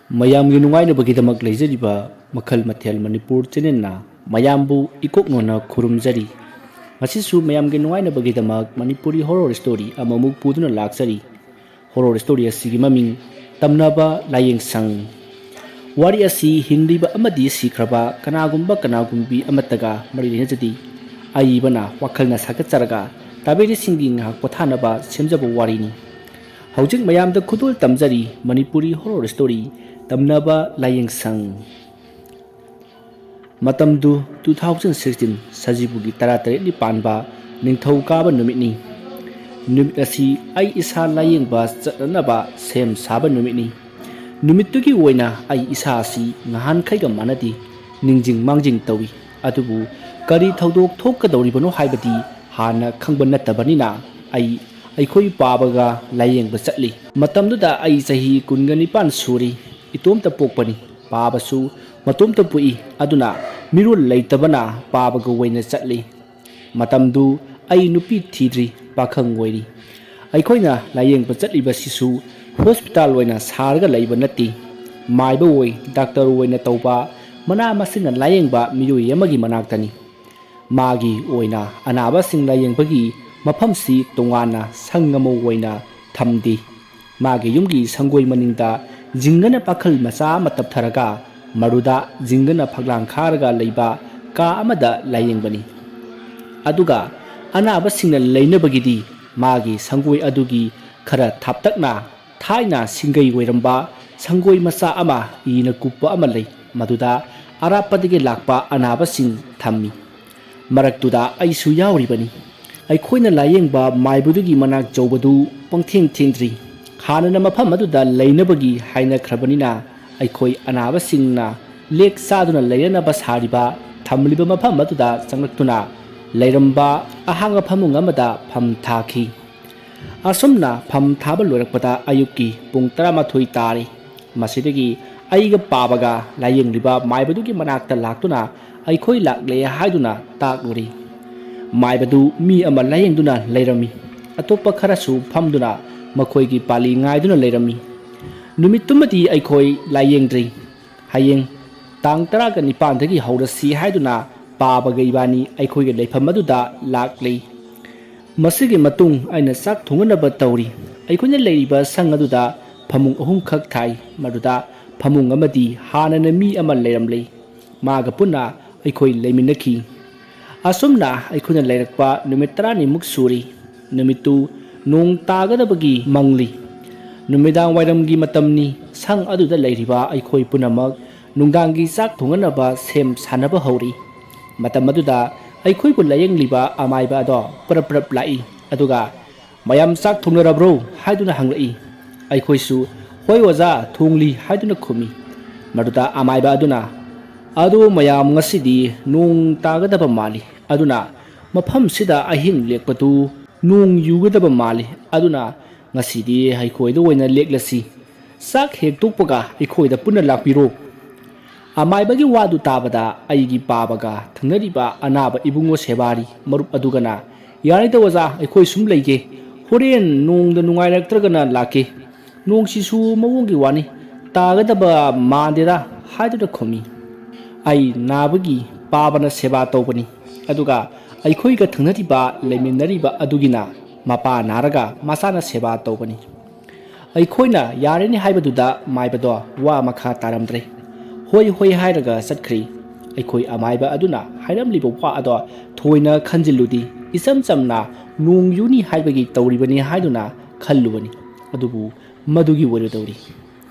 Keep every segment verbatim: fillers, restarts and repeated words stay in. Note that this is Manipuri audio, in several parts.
ꯃꯌꯥꯝꯒꯤ ꯅꯨꯡꯉꯥꯏꯅꯕꯒꯤꯗꯃꯛ ꯂꯩꯖꯔꯤꯕ ꯃꯈꯜ ꯃꯊꯦꯜ ꯃꯅꯤꯄꯨꯔ ꯆꯦꯅꯦꯜꯅ ꯃꯌꯥꯝꯕꯨ ꯏꯀꯣꯛ ꯅꯣꯟꯅ ꯈꯨꯔꯨꯝꯖꯔꯤ꯫ ꯉꯁꯤꯁꯨ ꯃꯌꯥꯝꯒꯤ ꯅꯨꯡꯉꯥꯏꯅꯕꯒꯤꯗꯃꯛ ꯃꯅꯤꯄꯨꯔꯤ ꯍꯣꯔꯣꯔ ꯁ꯭ꯇꯣꯔꯤ ꯑꯃꯃꯨꯛ ꯄꯨꯗꯨꯅ ꯂꯥꯛꯆꯔꯤ꯫ ꯍꯣꯔꯣꯔ ꯁ꯭ꯇꯣꯔꯤ ꯑꯁꯤꯒꯤ ꯃꯃꯤꯡ ꯇꯝꯅꯕ ꯂꯥꯏꯌꯦꯡ ꯁꯪ꯫ ꯋꯥꯔꯤ ꯑꯁꯤ ꯍꯤꯡꯂꯤꯕ ꯑꯃꯗꯤ ꯁꯤꯈ꯭ꯔꯕ ꯀꯅꯥꯒꯨꯝꯕ ꯀꯅꯥꯒꯨꯝꯕꯤ ꯑꯃꯠꯇꯒ ꯃꯔꯤ ꯂꯩꯅꯖꯗꯦ꯫ ꯑꯏꯕꯅ ꯋꯥꯈꯜꯅ ꯁꯥꯒꯠꯆꯔꯒ ꯇꯥꯕꯤꯔꯤꯁꯤꯡꯒꯤ ꯉꯥꯏꯍꯥꯛ ꯄꯣꯊꯥꯅꯕ ꯁꯦꯝꯖꯕ ꯋꯥꯔꯤꯅꯤ꯫ ꯍꯧꯖꯤꯛ ꯃꯌꯥꯝꯗ ꯈꯨꯗꯣꯜ ꯇꯝꯖꯔꯤ ꯃꯅꯤꯄꯨꯔꯤ ꯍꯣꯔꯣꯔ ꯁ꯭ꯇꯣꯔꯤ ꯇꯝꯅꯕ ꯂꯥꯏꯌꯦꯡ ꯁꯪ꯫ ꯃꯇꯝꯗꯨ two thousand sixteen ꯁꯖꯤꯕꯨꯒꯤ ꯇꯔꯥꯇꯔꯦꯠꯅꯤ ꯄꯥꯟꯕ ꯅꯤꯡꯊꯧꯀꯥꯕ ꯅꯨꯃꯤꯠꯅꯤ꯫ ꯅꯨꯃꯤꯠ ꯑꯁꯤ ꯑꯩ ꯏꯁꯥ ꯂꯥꯏꯌꯦꯡꯕ ꯆꯠꯅꯅꯕ ꯁꯦꯝ ꯁꯥꯕ ꯅꯨꯃꯤꯠꯅꯤ꯫ ꯅꯨꯃꯤꯠꯇꯨꯒꯤ ꯑꯣꯏꯅ ꯑꯩ ꯏꯁꯥ ꯑꯁꯤ ꯅꯍꯥꯟꯈꯩꯒ ꯃꯥꯟꯅꯗꯦ, ꯅꯤꯡꯖꯤꯡ ꯃꯥꯡꯖꯤꯡ ꯇꯧꯏ꯫ ꯑꯗꯨꯕꯨ ꯀꯔꯤ ꯊꯧꯗꯣꯛ ꯊꯣꯛꯀꯗꯧꯔꯤꯕꯅꯣ ꯍꯥꯏꯕꯗꯤ ꯍꯥꯟꯅ ꯈꯪꯕ ꯅꯠꯇꯕꯅꯤꯅ ꯑꯩ ꯑꯩꯈꯣꯏ ꯄꯥꯕꯒ ꯂꯥꯏꯌꯦꯡꯕ ꯆꯠꯂꯤ꯫ ꯃꯇꯝꯗꯨꯗ ꯑꯩ ꯆꯍꯤ ꯀꯨꯟꯒ ꯅꯤꯄꯥꯟ ꯁꯨꯔꯤ꯫ ꯏꯇꯣꯝꯇ ꯄꯣꯛꯄꯅꯤ꯫ ꯄꯥꯕꯁꯨ ꯃꯇꯣꯝꯇ ꯄꯣꯛꯏ꯫ ꯑꯗꯨꯅ ꯃꯤꯔꯣꯜ ꯂꯩꯇꯕꯅ ꯄꯥꯕꯒ ꯑꯣꯏꯅ ꯆꯠꯂꯤ꯫ ꯃꯇꯝꯗꯨ ꯑꯩ ꯅꯨꯄꯤ ꯊꯤꯗ꯭ꯔꯤ, ꯄꯥꯈꯪ ꯑꯣꯏꯔꯤ꯫ ꯑꯩꯈꯣꯏꯅ ꯂꯥꯏꯌꯦꯡꯕ ꯆꯠꯂꯤꯕꯁꯤꯁꯨ ꯍꯣꯁꯄꯤꯇꯥꯜ ꯑꯣꯏꯅ ꯁꯥꯔꯒ ꯂꯩꯕ ꯅꯠꯇꯦ꯫ ꯃꯥꯏꯕ ꯑꯣꯏ, ꯗꯥꯛꯇꯔ ꯑꯣꯏꯅ ꯇꯧꯕ, ꯃꯅꯥ ꯃꯁꯤꯡꯅ ꯂꯥꯏꯌꯦꯡꯕ ꯃꯤꯑꯣꯏ ꯑꯃꯒꯤ ꯃꯅꯥꯛꯇꯅꯤ꯫ ꯃꯥꯒꯤ ꯑꯣꯏꯅ ꯑꯅꯥꯕꯁꯤꯡ ꯂꯥꯏꯌꯦꯡꯕꯒꯤ ꯃꯐꯝꯁꯤ ꯇꯣꯉꯥꯟꯅ ꯁꯪ ꯑꯃ ꯑꯣꯏꯅ ꯊꯝꯗꯦ꯫ ꯃꯥꯒꯤ ꯌꯨꯝꯒꯤ ꯁꯪꯒꯣꯏ ꯃꯅꯤꯡꯗ ꯖꯤꯡꯒꯅ ꯄꯥꯈꯜ ꯃꯆꯥ ꯑꯃ ꯇꯞꯊꯔꯒ ꯃꯗꯨꯗ ꯖꯤꯡꯒꯅ ꯐꯛꯂꯥꯡ ꯈꯥꯔꯒ ꯂꯩꯕ ꯀꯥ ꯑꯃꯗ ꯂꯥꯏꯌꯦꯡꯕꯅꯤ꯫ ꯑꯗꯨꯒ ꯑꯅꯥꯕꯁꯤꯡꯅ ꯂꯩꯅꯕꯒꯤꯗꯤ ꯃꯥꯒꯤ ꯁꯪꯒꯣꯏ ꯑꯗꯨꯒꯤ ꯈꯔ ꯊꯥꯞꯇꯛꯅ ꯊꯥꯏꯅ ꯁꯤꯡꯒꯩ ꯑꯣꯏꯔꯝꯕ ꯁꯪꯒꯣꯏ ꯃꯆꯥ ꯑꯃ ꯏꯅ ꯀꯨꯞꯄ ꯑꯃ ꯂꯩ꯫ ꯃꯗꯨꯗ ꯑꯔꯥꯞꯄꯗꯒꯤ ꯂꯥꯛꯄ ꯑꯅꯥꯕꯁꯤꯡ ꯊꯝꯃꯤ꯫ ꯃꯔꯛꯇꯨꯗ ꯑꯩꯁꯨ ꯌꯥꯎꯔꯤꯕꯅꯤ꯫ ꯑꯩꯈꯣꯏꯅ ꯂꯥꯏꯌꯦꯡꯕ ꯃꯥꯏꯕꯗꯨꯒꯤ ꯃꯅꯥꯛ ꯌꯧꯕꯗꯨ ꯄꯪꯊꯦꯡ ꯊꯦꯡꯗ꯭ꯔꯤ꯫ ꯍꯥꯟꯅꯅ ꯃꯐꯝ ꯑꯗꯨꯗ ꯂꯩꯅꯕꯒꯤ ꯍꯥꯏꯅꯈ꯭ꯔꯕꯅꯤꯅ ꯑꯩꯈꯣꯏ ꯑꯅꯥꯕꯁꯤꯡꯅ ꯂꯦꯛ ꯆꯥꯗꯨꯅ ꯂꯩꯔꯅꯕ ꯁꯥꯔꯤꯕ ꯊꯝꯂꯤꯕ ꯃꯐꯝ ꯑꯗꯨꯗ ꯆꯪꯂꯛꯇꯨꯅ ꯂꯩꯔꯝꯕ ꯑꯍꯥꯡꯕ ꯐꯃꯨꯡ ꯑꯃꯗ ꯐꯝ ꯊꯥꯈꯤ꯫ ꯑꯁꯨꯝꯅ ꯐꯝ ꯊꯥꯕ ꯂꯣꯏꯔꯛꯄꯗ ꯑꯌꯨꯛꯀꯤ ꯄꯨꯡ ꯇꯔꯥꯃꯥꯊꯣꯏ ꯇꯥꯔꯦ꯫ ꯃꯁꯤꯗꯒꯤ ꯑꯩꯒ ꯄꯥꯕꯒ ꯂꯥꯏꯌꯦꯡꯂꯤꯕ ꯃꯥꯏꯕꯗꯨꯒꯤ ꯃꯅꯥꯛꯇ ꯂꯥꯛꯇꯨꯅ ꯑꯩꯈꯣꯏ ꯂꯥꯛꯂꯦ ꯍꯥꯏꯗꯨꯅ ꯇꯥꯛꯂꯨꯔꯤ꯫ ꯃꯥꯏꯕꯗꯨ ꯃꯤ ꯑꯃ ꯂꯥꯏꯌꯦꯡꯗꯨꯅ ꯂꯩꯔꯝꯃꯤ꯫ ꯑꯇꯣꯞꯄ ꯈꯔꯁꯨ ꯐꯝꯗꯨꯅ ꯃꯈꯣꯏꯒꯤ ꯄꯥꯂꯤ ꯉꯥꯏꯗꯨꯅ ꯂꯩꯔꯝꯃꯤ꯫ ꯅꯨꯃꯤꯠꯇꯨꯃꯗꯤ ꯑꯩꯈꯣꯏ ꯂꯥꯏꯌꯦꯡꯗ꯭ꯔꯤ꯫ ꯍꯌꯦꯡ ꯇꯥꯡ ꯇꯔꯥꯒ ꯅꯤꯄꯥꯟꯗꯒꯤ ꯍꯧꯔꯁꯤ ꯍꯥꯏꯗꯨꯅ ꯄꯥꯕꯒ ꯏꯕꯥꯅꯤ ꯑꯩꯈꯣꯏꯒꯤ ꯂꯩꯐꯝ ꯑꯗꯨꯗ ꯂꯥꯛꯂꯤ꯫ ꯃꯁꯤꯒꯤ ꯃꯇꯨꯡ ꯑꯩꯅ ꯆꯥꯛ ꯊꯣꯡꯅꯅꯕ ꯇꯧꯔꯤ꯫ ꯑꯩꯈꯣꯏꯅ ꯂꯩꯔꯤꯕ ꯁꯪ ꯑꯗꯨꯗ ꯐꯃꯨꯡ ꯑꯍꯨꯝꯈꯛ ꯊꯥꯏ꯫ ꯃꯗꯨꯗ ꯐꯃꯨꯡ ꯑꯃꯗꯤ ꯍꯥꯟꯅꯅ ꯃꯤ ꯑꯃ ꯂꯩꯔꯝꯂꯤ꯫ ꯃꯥꯒ ꯄꯨꯟꯅ ꯑꯩꯈꯣꯏ ꯂꯩꯃꯤꯟꯅꯈꯤ꯫ ꯑꯁꯨꯝꯅ ꯑꯩꯈꯣꯏꯅ ꯂꯩꯔꯛꯄ ꯅꯨꯃꯤꯠ ꯇꯔꯥꯅꯤꯃꯨꯛ ꯁꯨꯔꯤ꯫ ꯅꯨꯃꯤꯠꯇꯨ ꯅꯣꯡ ꯇꯥꯒꯗꯕꯒꯤ ꯃꯪꯂꯤ꯫ ꯅꯨꯃꯤꯗꯥꯡ ꯋꯥꯏꯔꯝꯒꯤ ꯃꯇꯝꯅꯤ꯫ ꯁꯪ ꯑꯗꯨꯗ ꯂꯩꯔꯤꯕ ꯑꯩꯈꯣꯏ ꯄꯨꯝꯅꯃꯛ ꯅꯨꯡꯗꯥꯡꯒꯤ ꯆꯥꯛ ꯊꯣꯡꯅꯅꯕ ꯁꯦꯝ ꯁꯥꯅꯕ ꯍꯧꯔꯤ꯫ ꯃꯇꯝ ꯑꯗꯨꯗ ꯑꯩꯈꯣꯏꯕꯨ ꯂꯥꯌꯦꯡꯂꯤꯕ ꯑꯃꯥꯏꯕ ꯑꯗꯣ ꯄ꯭ꯔꯞ ꯄ꯭ꯔꯞ ꯂꯥꯛꯏ꯫ ꯑꯗꯨꯒ "ꯃꯌꯥꯝ ꯆꯥꯛ ꯊꯣꯡꯅꯔꯕ꯭ꯔꯣ?" ꯍꯥꯏꯗꯨꯅ ꯍꯪꯂꯛꯏ꯫ ꯑꯩꯈꯣꯏꯁꯨ "ꯍꯣꯏ ꯑꯣꯖꯥ, ꯊꯣꯡꯂꯤ" ꯍꯥꯏꯗꯨꯅ ꯈꯨꯝꯃꯤ꯫ ꯃꯗꯨꯗ ꯑꯃꯥꯏꯕ ꯑꯗꯨꯅ, "ꯑꯗꯣ ꯃꯌꯥꯝ, ꯉꯁꯤꯗꯤ ꯅꯣꯡ ꯇꯥꯒꯗꯕ ꯃꯥꯜꯂꯤ꯫ ꯑꯗꯨꯅ ꯃꯐꯝꯁꯤꯗ ꯑꯍꯤꯡ ꯂꯦꯛꯄꯗꯨ ꯅꯣꯡ ꯌꯨꯒꯗꯕ ꯃꯥꯜꯂꯤ꯫ ꯑꯗꯨꯅ ꯉꯁꯤꯗꯤ ꯑꯩꯈꯣꯏꯗ ꯑꯣꯏꯅ ꯂꯦꯛꯂꯁꯤ꯫ ꯆꯥꯛ ꯍꯦꯛ ꯇꯣꯛꯄꯒ ꯑꯩꯈꯣꯏꯗ ꯄꯨꯟꯅ ꯂꯥꯛꯄꯤꯔꯣ"꯫ ꯑꯃꯥꯏꯕꯒꯤ ꯋꯥꯗꯨ ꯇꯥꯕꯗ ꯑꯩꯒꯤ ꯄꯥꯕꯒ ꯊꯪꯅꯔꯤꯕ ꯑꯅꯥꯕ ꯏꯕꯨꯡꯉꯣ ꯁꯦꯕꯥꯔꯤ ꯃꯔꯨꯞ ꯑꯗꯨꯒꯅ, "ꯌꯥꯅꯤꯗ ꯑꯣꯖꯥ, ꯑꯩꯈꯣꯏ ꯁꯨꯝ ꯂꯩꯒꯦ꯫ ꯍꯣꯔꯦꯟ ꯅꯣꯡꯗ ꯅꯨꯡꯉꯥꯏꯔꯛꯇ꯭ꯔꯒꯅ ꯂꯥꯛꯀꯦ꯫ ꯅꯣꯡꯁꯤꯁꯨ ꯃꯑꯣꯡꯒꯤ ꯋꯥꯅꯤ, ꯇꯥꯒꯗꯕ ꯃꯥꯟꯗꯦꯗ" ꯍꯥꯏꯗꯨꯅ ꯈꯨꯝꯃꯤ꯫ ꯑꯩ ꯅꯥꯕꯒꯤ ꯄꯥꯕꯅ ꯁꯦꯕꯥ ꯇꯧꯕꯅꯤ, ꯑꯗꯨꯒ ꯑꯩꯈꯣꯏꯒ ꯊꯪꯅꯔꯤꯕ ꯂꯩꯃꯤꯟꯅꯔꯤꯕ ꯑꯗꯨꯒꯤꯅ ꯃꯄꯥ ꯅꯥꯔꯒ ꯃꯆꯥꯅ ꯁꯦꯕꯥ ꯇꯧꯕꯅꯤ꯫ ꯑꯩꯈꯣꯏꯅ ꯌꯥꯔꯅꯤ ꯍꯥꯏꯕꯗꯨꯗ ꯃꯥꯏꯕꯗꯣ ꯋꯥ ꯃꯈꯥ ꯇꯥꯔꯝꯗ꯭ꯔꯦ꯫ "ꯍꯣꯏ, ꯍꯣꯏ" ꯍꯥꯏꯔꯒ ꯆꯠꯈ꯭ꯔꯤ꯫ ꯑꯩꯈꯣꯏ ꯑꯃꯥꯏꯕ ꯑꯗꯨꯅ ꯍꯥꯏꯔꯝꯂꯤꯕ ꯋꯥ ꯑꯗꯣ ꯊꯣꯏꯅ ꯈꯟꯖꯤꯜꯂꯨꯗꯦ꯫ ꯏꯆꯝ ꯆꯝꯅ ꯅꯣꯡ ꯌꯨꯅꯤ ꯍꯥꯏꯕꯒꯤ ꯇꯧꯔꯤꯕꯅꯤ ꯍꯥꯏꯗꯨꯅ ꯈꯜꯂꯨꯕꯅꯤ꯫ ꯑꯗꯨꯕꯨ ꯃꯗꯨꯒꯤ ꯑꯣꯏꯔꯨꯗꯧꯔꯤ꯫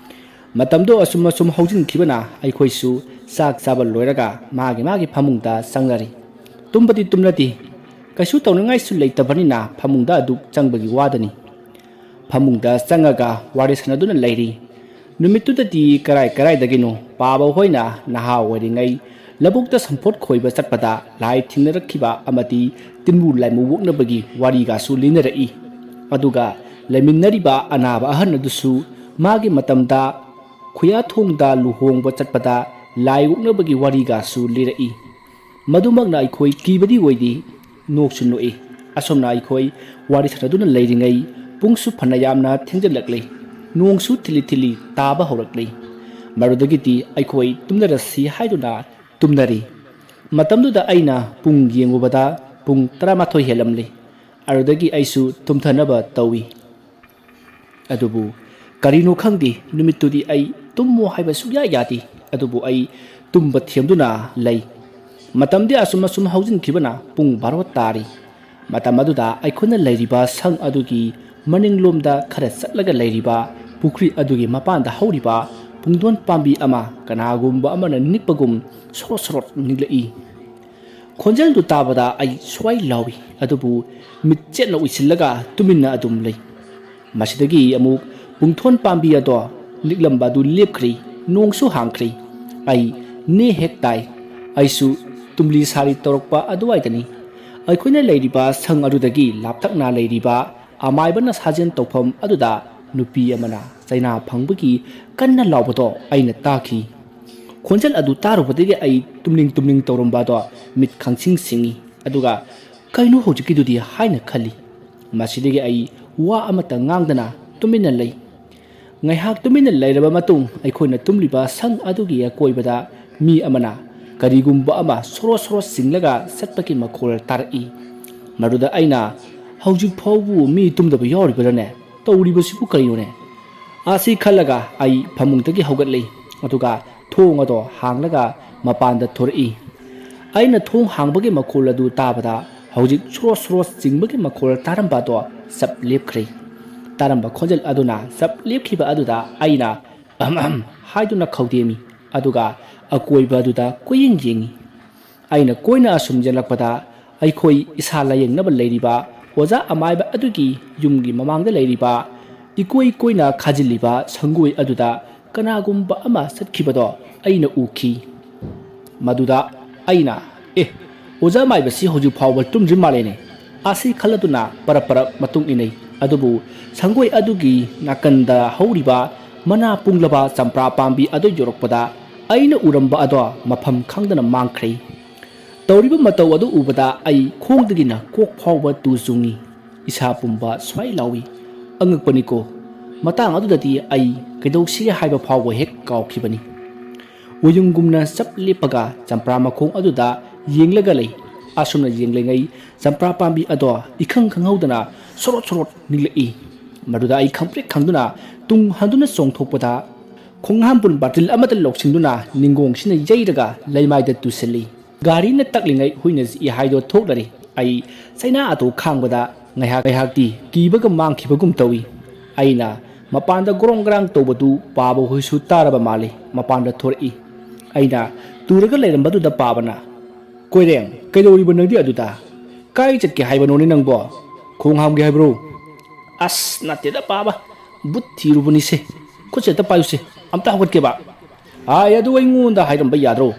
ꯃꯇꯝꯗꯣ ꯑꯁꯨꯝ ꯑꯁꯨꯝ ꯍꯧꯖꯤꯟꯈꯤꯕꯅ ꯑꯩꯈꯣꯏꯁꯨ ꯆꯥꯛ ꯆꯥꯕ ꯂꯣꯏꯔꯒ ꯃꯥꯒꯤ ꯃꯥꯒꯤ ꯐꯃꯨꯡꯗ ꯆꯪꯅꯔꯤ꯫ ꯇꯨꯝꯕꯗꯤ ꯇꯨꯝꯅꯗꯦ꯫ ꯀꯩꯁꯨ ꯇꯧꯅꯤꯡꯉꯥꯏꯁꯨ ꯂꯩꯇꯕꯅꯤꯅ ꯐꯃꯨꯡꯗ ꯑꯗꯨꯛ ꯆꯪꯕꯒꯤ ꯋꯥꯗꯅꯤ꯫ ꯐꯃꯨꯡꯗ ꯆꯪꯉꯒ ꯋꯥꯔꯤ ꯁꯥꯟꯅꯗꯨꯅ ꯂꯩꯔꯤ꯫ ꯅꯨꯃꯤꯠꯇꯨꯗꯗꯤ ꯀꯔꯥꯏ ꯀꯔꯥꯏꯗꯒꯤꯅꯣ ꯄꯥꯕ ꯍꯣꯏꯅ ꯅꯍꯥ ꯑꯣꯏꯔꯤꯉꯩ ꯂꯧꯕꯨꯛꯇ ꯁꯝꯄꯣꯠ ꯈꯣꯏꯕ ꯆꯠꯄꯗ ꯂꯥꯏ ꯊꯦꯡꯅꯔꯛꯈꯤꯕ ꯑꯃꯗꯤ ꯇꯤꯟꯕꯨ ꯂꯥꯏꯃꯨ ꯑꯣꯛꯅꯕꯒꯤ ꯋꯥꯔꯤꯒꯁꯨ ꯂꯤꯅꯔꯛꯏ꯫ ꯑꯗꯨꯒ ꯂꯩꯃꯤꯟꯅꯔꯤꯕ ꯑꯅꯥꯕ ꯑꯍꯟ ꯑꯗꯨꯁꯨ ꯃꯥꯒꯤ ꯃꯇꯝꯗ ꯈꯨꯌꯥꯊꯣꯡꯗ ꯂꯨꯍꯣꯡꯕ ꯆꯠꯄꯗ ꯂꯥꯏ ꯑꯣꯛꯅꯕꯒꯤ ꯋꯥꯔꯤꯒꯁꯨ ꯂꯤꯔꯛꯏ꯫ ꯃꯗꯨꯃꯛꯅ ꯑꯩꯈꯣꯏ ꯀꯤꯕꯗꯤ ꯑꯣꯏꯗꯦ, ꯅꯣꯛꯁꯨ ꯅꯣꯛꯏ꯫ ꯑꯁꯨꯝꯅ ꯑꯩꯈꯣꯏ ꯋꯥꯔꯤ ꯁꯥꯟꯅꯗꯨꯅ ꯂꯩꯔꯤꯉꯩ ꯄꯨꯡꯁꯨ ꯐꯅ ꯌꯥꯝꯅ ꯊꯦꯡꯖꯤꯜꯂꯛꯂꯦ꯫ ꯅꯣꯡꯁꯨ ꯊꯤꯂꯤ ꯊꯤꯂꯤ ꯇꯥꯕ ꯍꯧꯔꯛꯂꯤ꯫ ꯃꯗꯨꯗꯒꯤꯗꯤ ꯑꯩꯈꯣꯏ ꯇꯨꯝꯅꯔꯁꯤ ꯍꯥꯏꯗꯨꯅ ꯇꯨꯝꯅꯔꯤ꯫ ꯃꯇꯝꯗꯨꯗ ꯑꯩꯅ ꯄꯨꯡ ꯌꯦꯡꯉꯨꯕꯗ ꯄꯨꯡ ꯇꯔꯥꯃꯥꯊꯣꯏ ꯍꯦꯜꯂꯝꯂꯤ꯫ ꯑꯗꯨꯗꯒꯤ ꯑꯩꯁꯨ ꯇꯨꯝꯊꯅꯕ ꯇꯧꯏ꯫ ꯑꯗꯨꯕꯨ ꯀꯔꯤꯅꯣ ꯈꯪꯗꯦ, ꯅꯨꯃꯤꯠꯇꯨꯗꯤ ꯑꯩ ꯇꯨꯝꯃꯣ ꯍꯥꯏꯕ ꯁꯨꯛꯌꯥ ꯌꯥꯗꯦ꯫ ꯑꯗꯨꯕꯨ ꯑꯩ ꯇꯨꯝꯕ ꯊꯦꯝꯗꯨꯅ ꯂꯩ꯫ ꯃꯇꯝꯗꯤ ꯑꯁꯨꯝ ꯑꯁꯨꯝ ꯍꯧꯖꯤꯟꯈꯤꯕꯅ ꯄꯨꯡ ꯕꯥꯔꯣ ꯇꯥꯔꯤ꯫ ꯃꯇꯝ ꯑꯗꯨꯗ ꯑꯩꯈꯣꯏꯅ ꯂꯩꯔꯤꯕ ꯁꯪ ꯑꯗꯨꯒꯤ ꯃꯅꯤꯡꯂꯣꯝꯗ ꯈꯔ ꯆꯠꯂꯒ ꯂꯩꯔꯤꯕ ꯄꯨꯈ꯭ꯔꯤ ꯑꯗꯨꯒꯤ ꯃꯄꯥꯟꯗ ꯍꯧꯔꯤꯕ ꯄꯨꯡꯗꯣꯟ ꯄꯥꯝꯕꯤ ꯑꯃ ꯀꯅꯥꯒꯨꯝꯕ ꯑꯃꯅ ꯅꯤꯛꯄꯒꯨꯝ ꯁꯣꯔꯣꯠ ꯁꯣꯔꯣꯠ ꯅꯤꯛꯂꯛꯏ꯫ ꯈꯣꯟꯖꯦꯜꯗꯨ ꯇꯥꯕꯗ ꯑꯩ ꯁ꯭ꯋꯥꯏ ꯂꯥꯎꯏ, ꯑꯗꯨꯕꯨ ꯃꯤꯠ ꯆꯦꯠꯅ ꯎꯏꯁꯤꯜꯂꯒ ꯇꯨꯃꯤꯟꯅ ꯑꯗꯨꯝ ꯂꯩ꯫ ꯃꯁꯤꯗꯒꯤ ꯑꯃꯨꯛ ꯄꯨꯡꯊꯣꯟ ꯄꯥꯝꯕꯤ ꯑꯗꯣ ꯅꯤꯛꯂꯝꯕ ꯑꯗꯨ ꯂꯦꯞꯈ꯭ꯔꯦ, ꯅꯣꯡꯁꯨ ꯍꯥꯡꯈ꯭ꯔꯦ꯫ ꯑꯩ ꯅꯦ ꯍꯦꯛ ꯇꯥꯏ꯫ ꯑꯩꯁꯨ ꯇꯨꯝꯂꯤ ꯁꯥꯔꯤ ꯇꯧꯔꯛꯄ ꯑꯗꯨꯋꯥꯏꯗꯅꯤ꯫ ꯑꯩꯈꯣꯏꯅ ꯂꯩꯔꯤꯕ ꯁꯪ ꯑꯗꯨꯗꯒꯤ ꯂꯥꯞꯇꯛꯅ ꯂꯩꯔꯤꯕ ꯑꯃꯥꯏꯕꯅ ꯁꯥꯖꯦꯟ ꯇꯧꯐꯝ ꯑꯗꯨꯗ ꯅꯨꯄꯤ ꯑꯃꯅ ꯆꯩꯅꯥ ꯐꯪꯕꯒꯤ ꯀꯟꯅ ꯂꯥꯎꯕꯗꯣ ꯑꯩꯅ ꯇꯥꯈꯤ꯫ ꯈꯣꯟꯖꯦꯜ ꯑꯗꯨ ꯇꯥꯔꯨꯕꯗꯒꯤ ꯑꯩ ꯇꯨꯝꯅꯤꯡ ꯇꯨꯝꯅꯤꯡ ꯇꯧꯔꯝꯕ ꯑꯗꯣ ꯃꯤꯠ ꯈꯪꯁꯤꯡ ꯁꯤꯡꯏ꯫ ꯑꯗꯨꯒ "ꯀꯩꯅꯣ ꯍꯧꯖꯤꯛꯀꯤꯗꯨꯗꯤ?" ꯍꯥꯏꯅ ꯈꯜꯂꯤ꯫ ꯃꯁꯤꯗꯒꯤ ꯑꯩ ꯋꯥ ꯑꯃꯠꯇ ꯉꯥꯡꯗꯅ ꯇꯨꯃꯤꯟꯅ ꯂꯩ꯫ ꯉꯥꯏꯍꯥꯛ ꯇꯨꯃꯤꯟꯅ ꯂꯩꯔꯕ ꯃꯇꯨꯡ ꯑꯩꯈꯣꯏꯅ ꯇꯨꯝꯂꯤꯕ ꯁꯪ ꯑꯗꯨꯒꯤ ꯑꯀꯣꯏꯕꯗ ꯃꯤ ꯑꯃꯅ ꯀꯔꯤꯒꯨꯝꯕ ꯑꯃ ꯁꯣꯔꯣ ꯁꯣꯔꯣ ꯆꯤꯡꯂꯒ ꯆꯠꯄꯒꯤ ꯃꯈꯣꯜ ꯇꯥꯔꯛꯏ꯫ ꯃꯗꯨꯗ ꯑꯩꯅ, "ꯍꯧꯖꯤꯛ ꯐꯥꯎꯕ ꯃꯤ ꯇꯨꯝꯗꯕ ꯌꯥꯎꯔꯤꯕ꯭ꯔꯥꯅꯦ? ꯇꯧꯔꯤꯕꯁꯤꯕꯨ ꯀꯔꯤꯅꯣꯅꯦ?" ꯑꯁꯤ ꯈꯜꯂꯒ ꯑꯩ ꯐꯃꯨꯡꯗꯒꯤ ꯍꯧꯒꯠꯂꯤ, ꯑꯗꯨꯒ ꯊꯣꯡ ꯑꯗꯣ ꯍꯥꯡꯂꯒ ꯃꯄꯥꯟꯗ ꯊꯣꯔꯛꯏ꯫ ꯑꯩꯅ ꯊꯣꯡ ꯍꯥꯡꯕꯒꯤ ꯃꯈꯣꯜ ꯑꯗꯨ ꯇꯥꯕꯗ ꯍꯧꯖꯤꯛ ꯁꯣꯔꯣ ꯁꯣꯔꯣ ꯆꯤꯡꯕꯒꯤ ꯃꯈꯣꯜ ꯇꯥꯔꯝꯕ ꯑꯗꯣ ꯆꯞ ꯂꯦꯞꯈ꯭ꯔꯦ꯫ ꯇꯥꯔꯝꯕ ꯈꯣꯟꯖꯦꯜ ꯑꯗꯨꯅ ꯆꯞ ꯂꯦꯞꯈꯤꯕ ꯑꯗꯨꯗ ꯑꯩꯅ "ꯑꯍꯝ ꯑꯍꯝ" ꯍꯥꯏꯗꯨꯅ ꯈꯧꯗꯦꯝꯃꯤ, ꯑꯗꯨꯒ ꯑꯀꯣꯏꯕ ꯑꯗꯨꯗ ꯀꯣꯏꯌꯦꯡ ꯌꯦꯡꯉꯤ꯫ ꯑꯩꯅ ꯀꯣꯏꯅ ꯑꯁꯨꯝ ꯌꯦꯡꯂꯛꯄꯗ ꯑꯩꯈꯣꯏ ꯏꯁꯥ ꯂꯥꯌꯦꯡꯅꯕ ꯂꯩꯔꯤꯕ ꯑꯣꯖꯥ ꯑꯃꯥꯏꯕ ꯑꯗꯨꯒꯤ ꯌꯨꯝꯒꯤ ꯃꯃꯥꯡꯗ ꯂꯩꯔꯤꯕ ꯏꯀꯣꯏ ꯀꯣꯏꯅ ꯈꯥꯖꯤꯜꯂꯤꯕ ꯁꯪꯒꯣꯏ ꯑꯗꯨꯗ ꯀꯅꯥꯒꯨꯝꯕ ꯑꯃ ꯆꯠꯈꯤꯕꯗꯣ ꯑꯩꯅ ꯎꯈꯤ꯫ ꯃꯗꯨꯗ ꯑꯩꯅ, "ꯑꯦ, ꯑꯣꯖꯥ ꯃꯥꯏꯕꯁꯤ ꯍꯧꯖꯤꯛ ꯐꯥꯎꯕ ꯇꯨꯝꯗ꯭ꯔꯤ ꯃꯥꯜꯂꯦꯅꯦ꯫ ꯑꯁꯤ ꯈꯜꯂꯗꯨꯅ ꯄꯔꯞ ꯄꯔꯞ ꯃꯇꯨꯡ ꯏꯟꯅꯩ꯫ ꯑꯗꯨꯕꯨ ꯁꯪꯒꯣꯏ ꯑꯗꯨꯒꯤ ꯅꯥꯀꯟꯗ ꯍꯧꯔꯤꯕ ꯃꯅꯥ ꯄꯨꯡꯂꯕ ꯆꯝꯄ꯭ꯔꯥ ꯄꯥꯝꯕꯤ ꯑꯗꯨ ꯌꯧꯔꯛꯄꯗ ꯑꯩꯅ ꯎꯔꯝꯕ ꯑꯗꯣ ꯃꯐꯝ ꯈꯪꯗꯅ ꯃꯥꯡꯈ꯭ꯔꯦ꯫ ꯇꯧꯔꯤꯕ ꯃꯇꯧ ꯑꯗꯨ ꯎꯕꯗ ꯑꯩ ꯈꯣꯡꯗꯒꯤꯅ ꯀꯣꯛ ꯐꯥꯎꯕ ꯇꯨ ꯆꯨꯡꯏ꯫ ꯏꯁꯥ ꯄꯨꯝꯕ ꯁ꯭ꯋꯥꯏ ꯂꯥꯎꯏ꯫ ꯑꯉꯛꯄꯅꯤꯀꯣ꯫ ꯃꯇꯥꯡ ꯑꯗꯨꯗꯗꯤ ꯑꯩ ꯀꯩꯗꯧꯁꯤꯒꯦ ꯍꯥꯏꯕ ꯐꯥꯎꯕ ꯍꯦꯛ ꯀꯥꯎꯈꯤꯕꯅꯤ꯫ ꯎꯌꯨꯡꯒꯨꯝꯅ ꯆꯞ ꯂꯦꯞꯄꯒ ꯆꯝꯄ꯭ꯔꯥ ꯃꯈꯣꯡ ꯑꯗꯨꯗ ꯌꯦꯡꯂꯒ ꯂꯩ꯫ ꯑꯁꯨꯝꯅ ꯌꯦꯡꯂꯤꯉꯩ ꯆꯝꯄ꯭ꯔꯥ ꯄꯥꯝꯕꯤ ꯑꯗꯣ ꯏꯈꯪ ꯈꯪꯍꯧꯗꯅ ꯁꯣꯔꯣꯠ ꯁꯣꯔꯣꯠ ꯅꯤꯛꯂꯛꯏ꯫ ꯃꯗꯨꯗ ꯑꯩ ꯈꯪꯄ꯭ꯔꯦꯛ ꯈꯪꯗꯨꯅ ꯇꯨꯡ ꯍꯟꯗꯨꯅ ꯆꯣꯡꯊꯣꯛꯄꯗ ꯈꯣꯡꯍꯥꯝꯄꯨꯟ ꯕꯥꯇꯤꯜ ꯑꯃꯗ ꯂꯧꯁꯤꯟꯗꯨꯅ ꯅꯤꯡꯒꯣꯡꯁꯤꯅ ꯌꯩꯔꯒ ꯂꯩꯃꯥꯏꯗ ꯇꯨꯁꯤꯜꯂꯤ꯫ ꯒꯥꯔꯤꯅ ꯇꯛꯂꯤꯉꯩ ꯍꯨꯏꯅ ꯆꯤꯛꯏ ꯍꯥꯏꯗꯣ ꯊꯣꯛꯂꯔꯦ꯫ ꯑꯩ ꯆꯩꯅꯥ ꯑꯗꯨ ꯈꯥꯡꯕꯗ ꯉꯥꯏꯍꯥꯛ ꯉꯥꯏꯍꯥꯛꯇꯤ ꯀꯤꯕꯒ ꯃꯥꯡꯈꯤꯕꯒꯨꯝ ꯇꯧꯏ꯫ ꯑꯩꯅ ꯃꯄꯥꯟꯗ ꯒ꯭ꯔꯣꯡ ꯒ꯭ꯔꯥꯡ ꯇꯧꯕꯗꯨ ꯄꯥꯕ ꯍꯨꯏꯁꯨ ꯇꯥꯔꯕ ꯃꯥꯜꯂꯤ, ꯃꯄꯥꯟꯗ ꯊꯣꯔꯛꯏ꯫ ꯑꯩꯅ ꯇꯨꯔꯒ ꯂꯩꯔꯝꯕꯗꯨꯗ ꯄꯥꯕꯅ, "ꯀꯣꯏꯔꯦꯡ, ꯀꯩꯗꯧꯔꯤꯕ ꯅꯪꯗꯤ ꯑꯗꯨꯗ? ꯀꯥꯏ ꯆꯠꯀꯦ ꯍꯥꯏꯕꯅꯣꯅꯦ ꯅꯪꯕꯣ? ꯈꯣꯡ ꯍꯥꯝꯒꯦ ꯍꯥꯏꯕ꯭ꯔꯣ?" "ꯑꯁ, ꯅꯠꯇꯦꯗ ꯄꯥꯕ, ꯕꯨꯠ ꯊꯤꯔꯨꯕꯅꯤꯁꯦ꯫ ꯈꯨꯠꯁꯦ ꯑꯝꯇ ꯄꯥꯏꯌꯨꯁꯦ, ꯑꯝꯇ ꯍꯧꯒꯠꯀꯦꯕ꯫ ꯑꯥꯏ, ꯑꯗꯨ ꯑꯩꯉꯣꯟꯗ ꯍꯥꯏꯔꯝꯕ ꯌꯥꯗ꯭ꯔꯣ?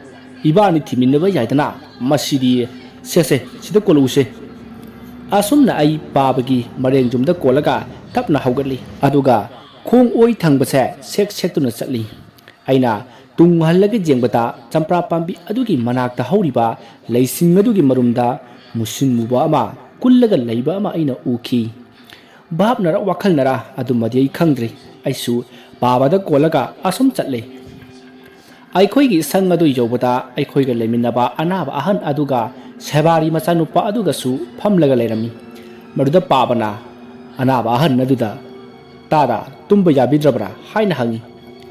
ꯏꯕꯥꯅꯤ ꯊꯤꯃꯤꯟꯅꯕ ꯌꯥꯏꯗꯅ꯫ ꯃꯁꯤꯗꯤ, ꯁꯦ ꯁꯦ, ꯁꯤꯗ ꯀꯣꯜꯂꯛꯎꯁꯦ꯫" ꯑꯁꯨꯝꯅ ꯑꯩ ꯄꯥꯕꯒꯤ ꯃꯔꯦꯡ ꯌꯨꯝꯗ ꯀꯣꯜꯂꯒ ꯇꯞꯅ ꯍꯧꯒꯠꯂꯤ꯫ ꯑꯗꯨꯒ ꯈꯣꯡ ꯑꯣꯏ ꯊꯪꯕꯁꯦ ꯁꯦꯛ ꯁꯦꯛꯇꯨꯅ ꯆꯠꯂꯤ꯫ ꯑꯩꯅ ꯇꯨꯡ ꯍꯜꯂꯒ ꯌꯦꯡꯕꯗ ꯆꯝꯄ꯭ꯔꯥ ꯄꯥꯝꯕꯤ ꯑꯗꯨꯒꯤ ꯃꯅꯥꯛꯇ ꯍꯧꯔꯤꯕ ꯂꯩꯁꯤꯡ ꯑꯗꯨꯒꯤ ꯃꯔꯨꯝꯗ ꯃꯨꯁꯤꯟ ꯃꯨꯕ ꯑꯃ ꯀꯨꯜꯂꯒ ꯂꯩꯕ ꯑꯃ ꯑꯩꯅ ꯎꯈꯤ꯫ ꯚꯥꯞꯅꯔ ꯋꯥꯈꯜꯅꯔ ꯑꯗꯨꯃꯗꯤ ꯑꯩ ꯈꯪꯗ꯭ꯔꯤ꯫ ꯑꯩꯁꯨ ꯄꯥꯕꯗ ꯀꯣꯜꯂꯒ ꯑꯁꯨꯝ ꯆꯠꯂꯦ꯫ ꯑꯩꯈꯣꯏꯒꯤ ꯁꯪ ꯑꯗꯨ ꯌꯧꯕꯗ ꯑꯩꯈꯣꯏꯒ ꯂꯩꯃꯤꯟꯅꯕ ꯑꯅꯥꯕ ꯑꯍꯟ ꯑꯗꯨꯒ ꯁꯦꯕꯥꯔꯤ ꯃꯆꯥꯅꯨꯄꯥ ꯑꯗꯨꯒꯁꯨ ꯐꯝꯂꯒ ꯂꯩꯔꯝꯃꯤ꯫ ꯃꯗꯨꯗ ꯄꯥꯕꯅ ꯑꯅꯥꯕ ꯑꯍꯟ ꯑꯗꯨꯗ, "ꯇꯥꯗ, ꯇꯨꯝꯕ ꯌꯥꯕꯤꯗ꯭ꯔꯕ꯭ꯔꯥ?" ꯍꯥꯏꯅ ꯍꯪꯉꯤ꯫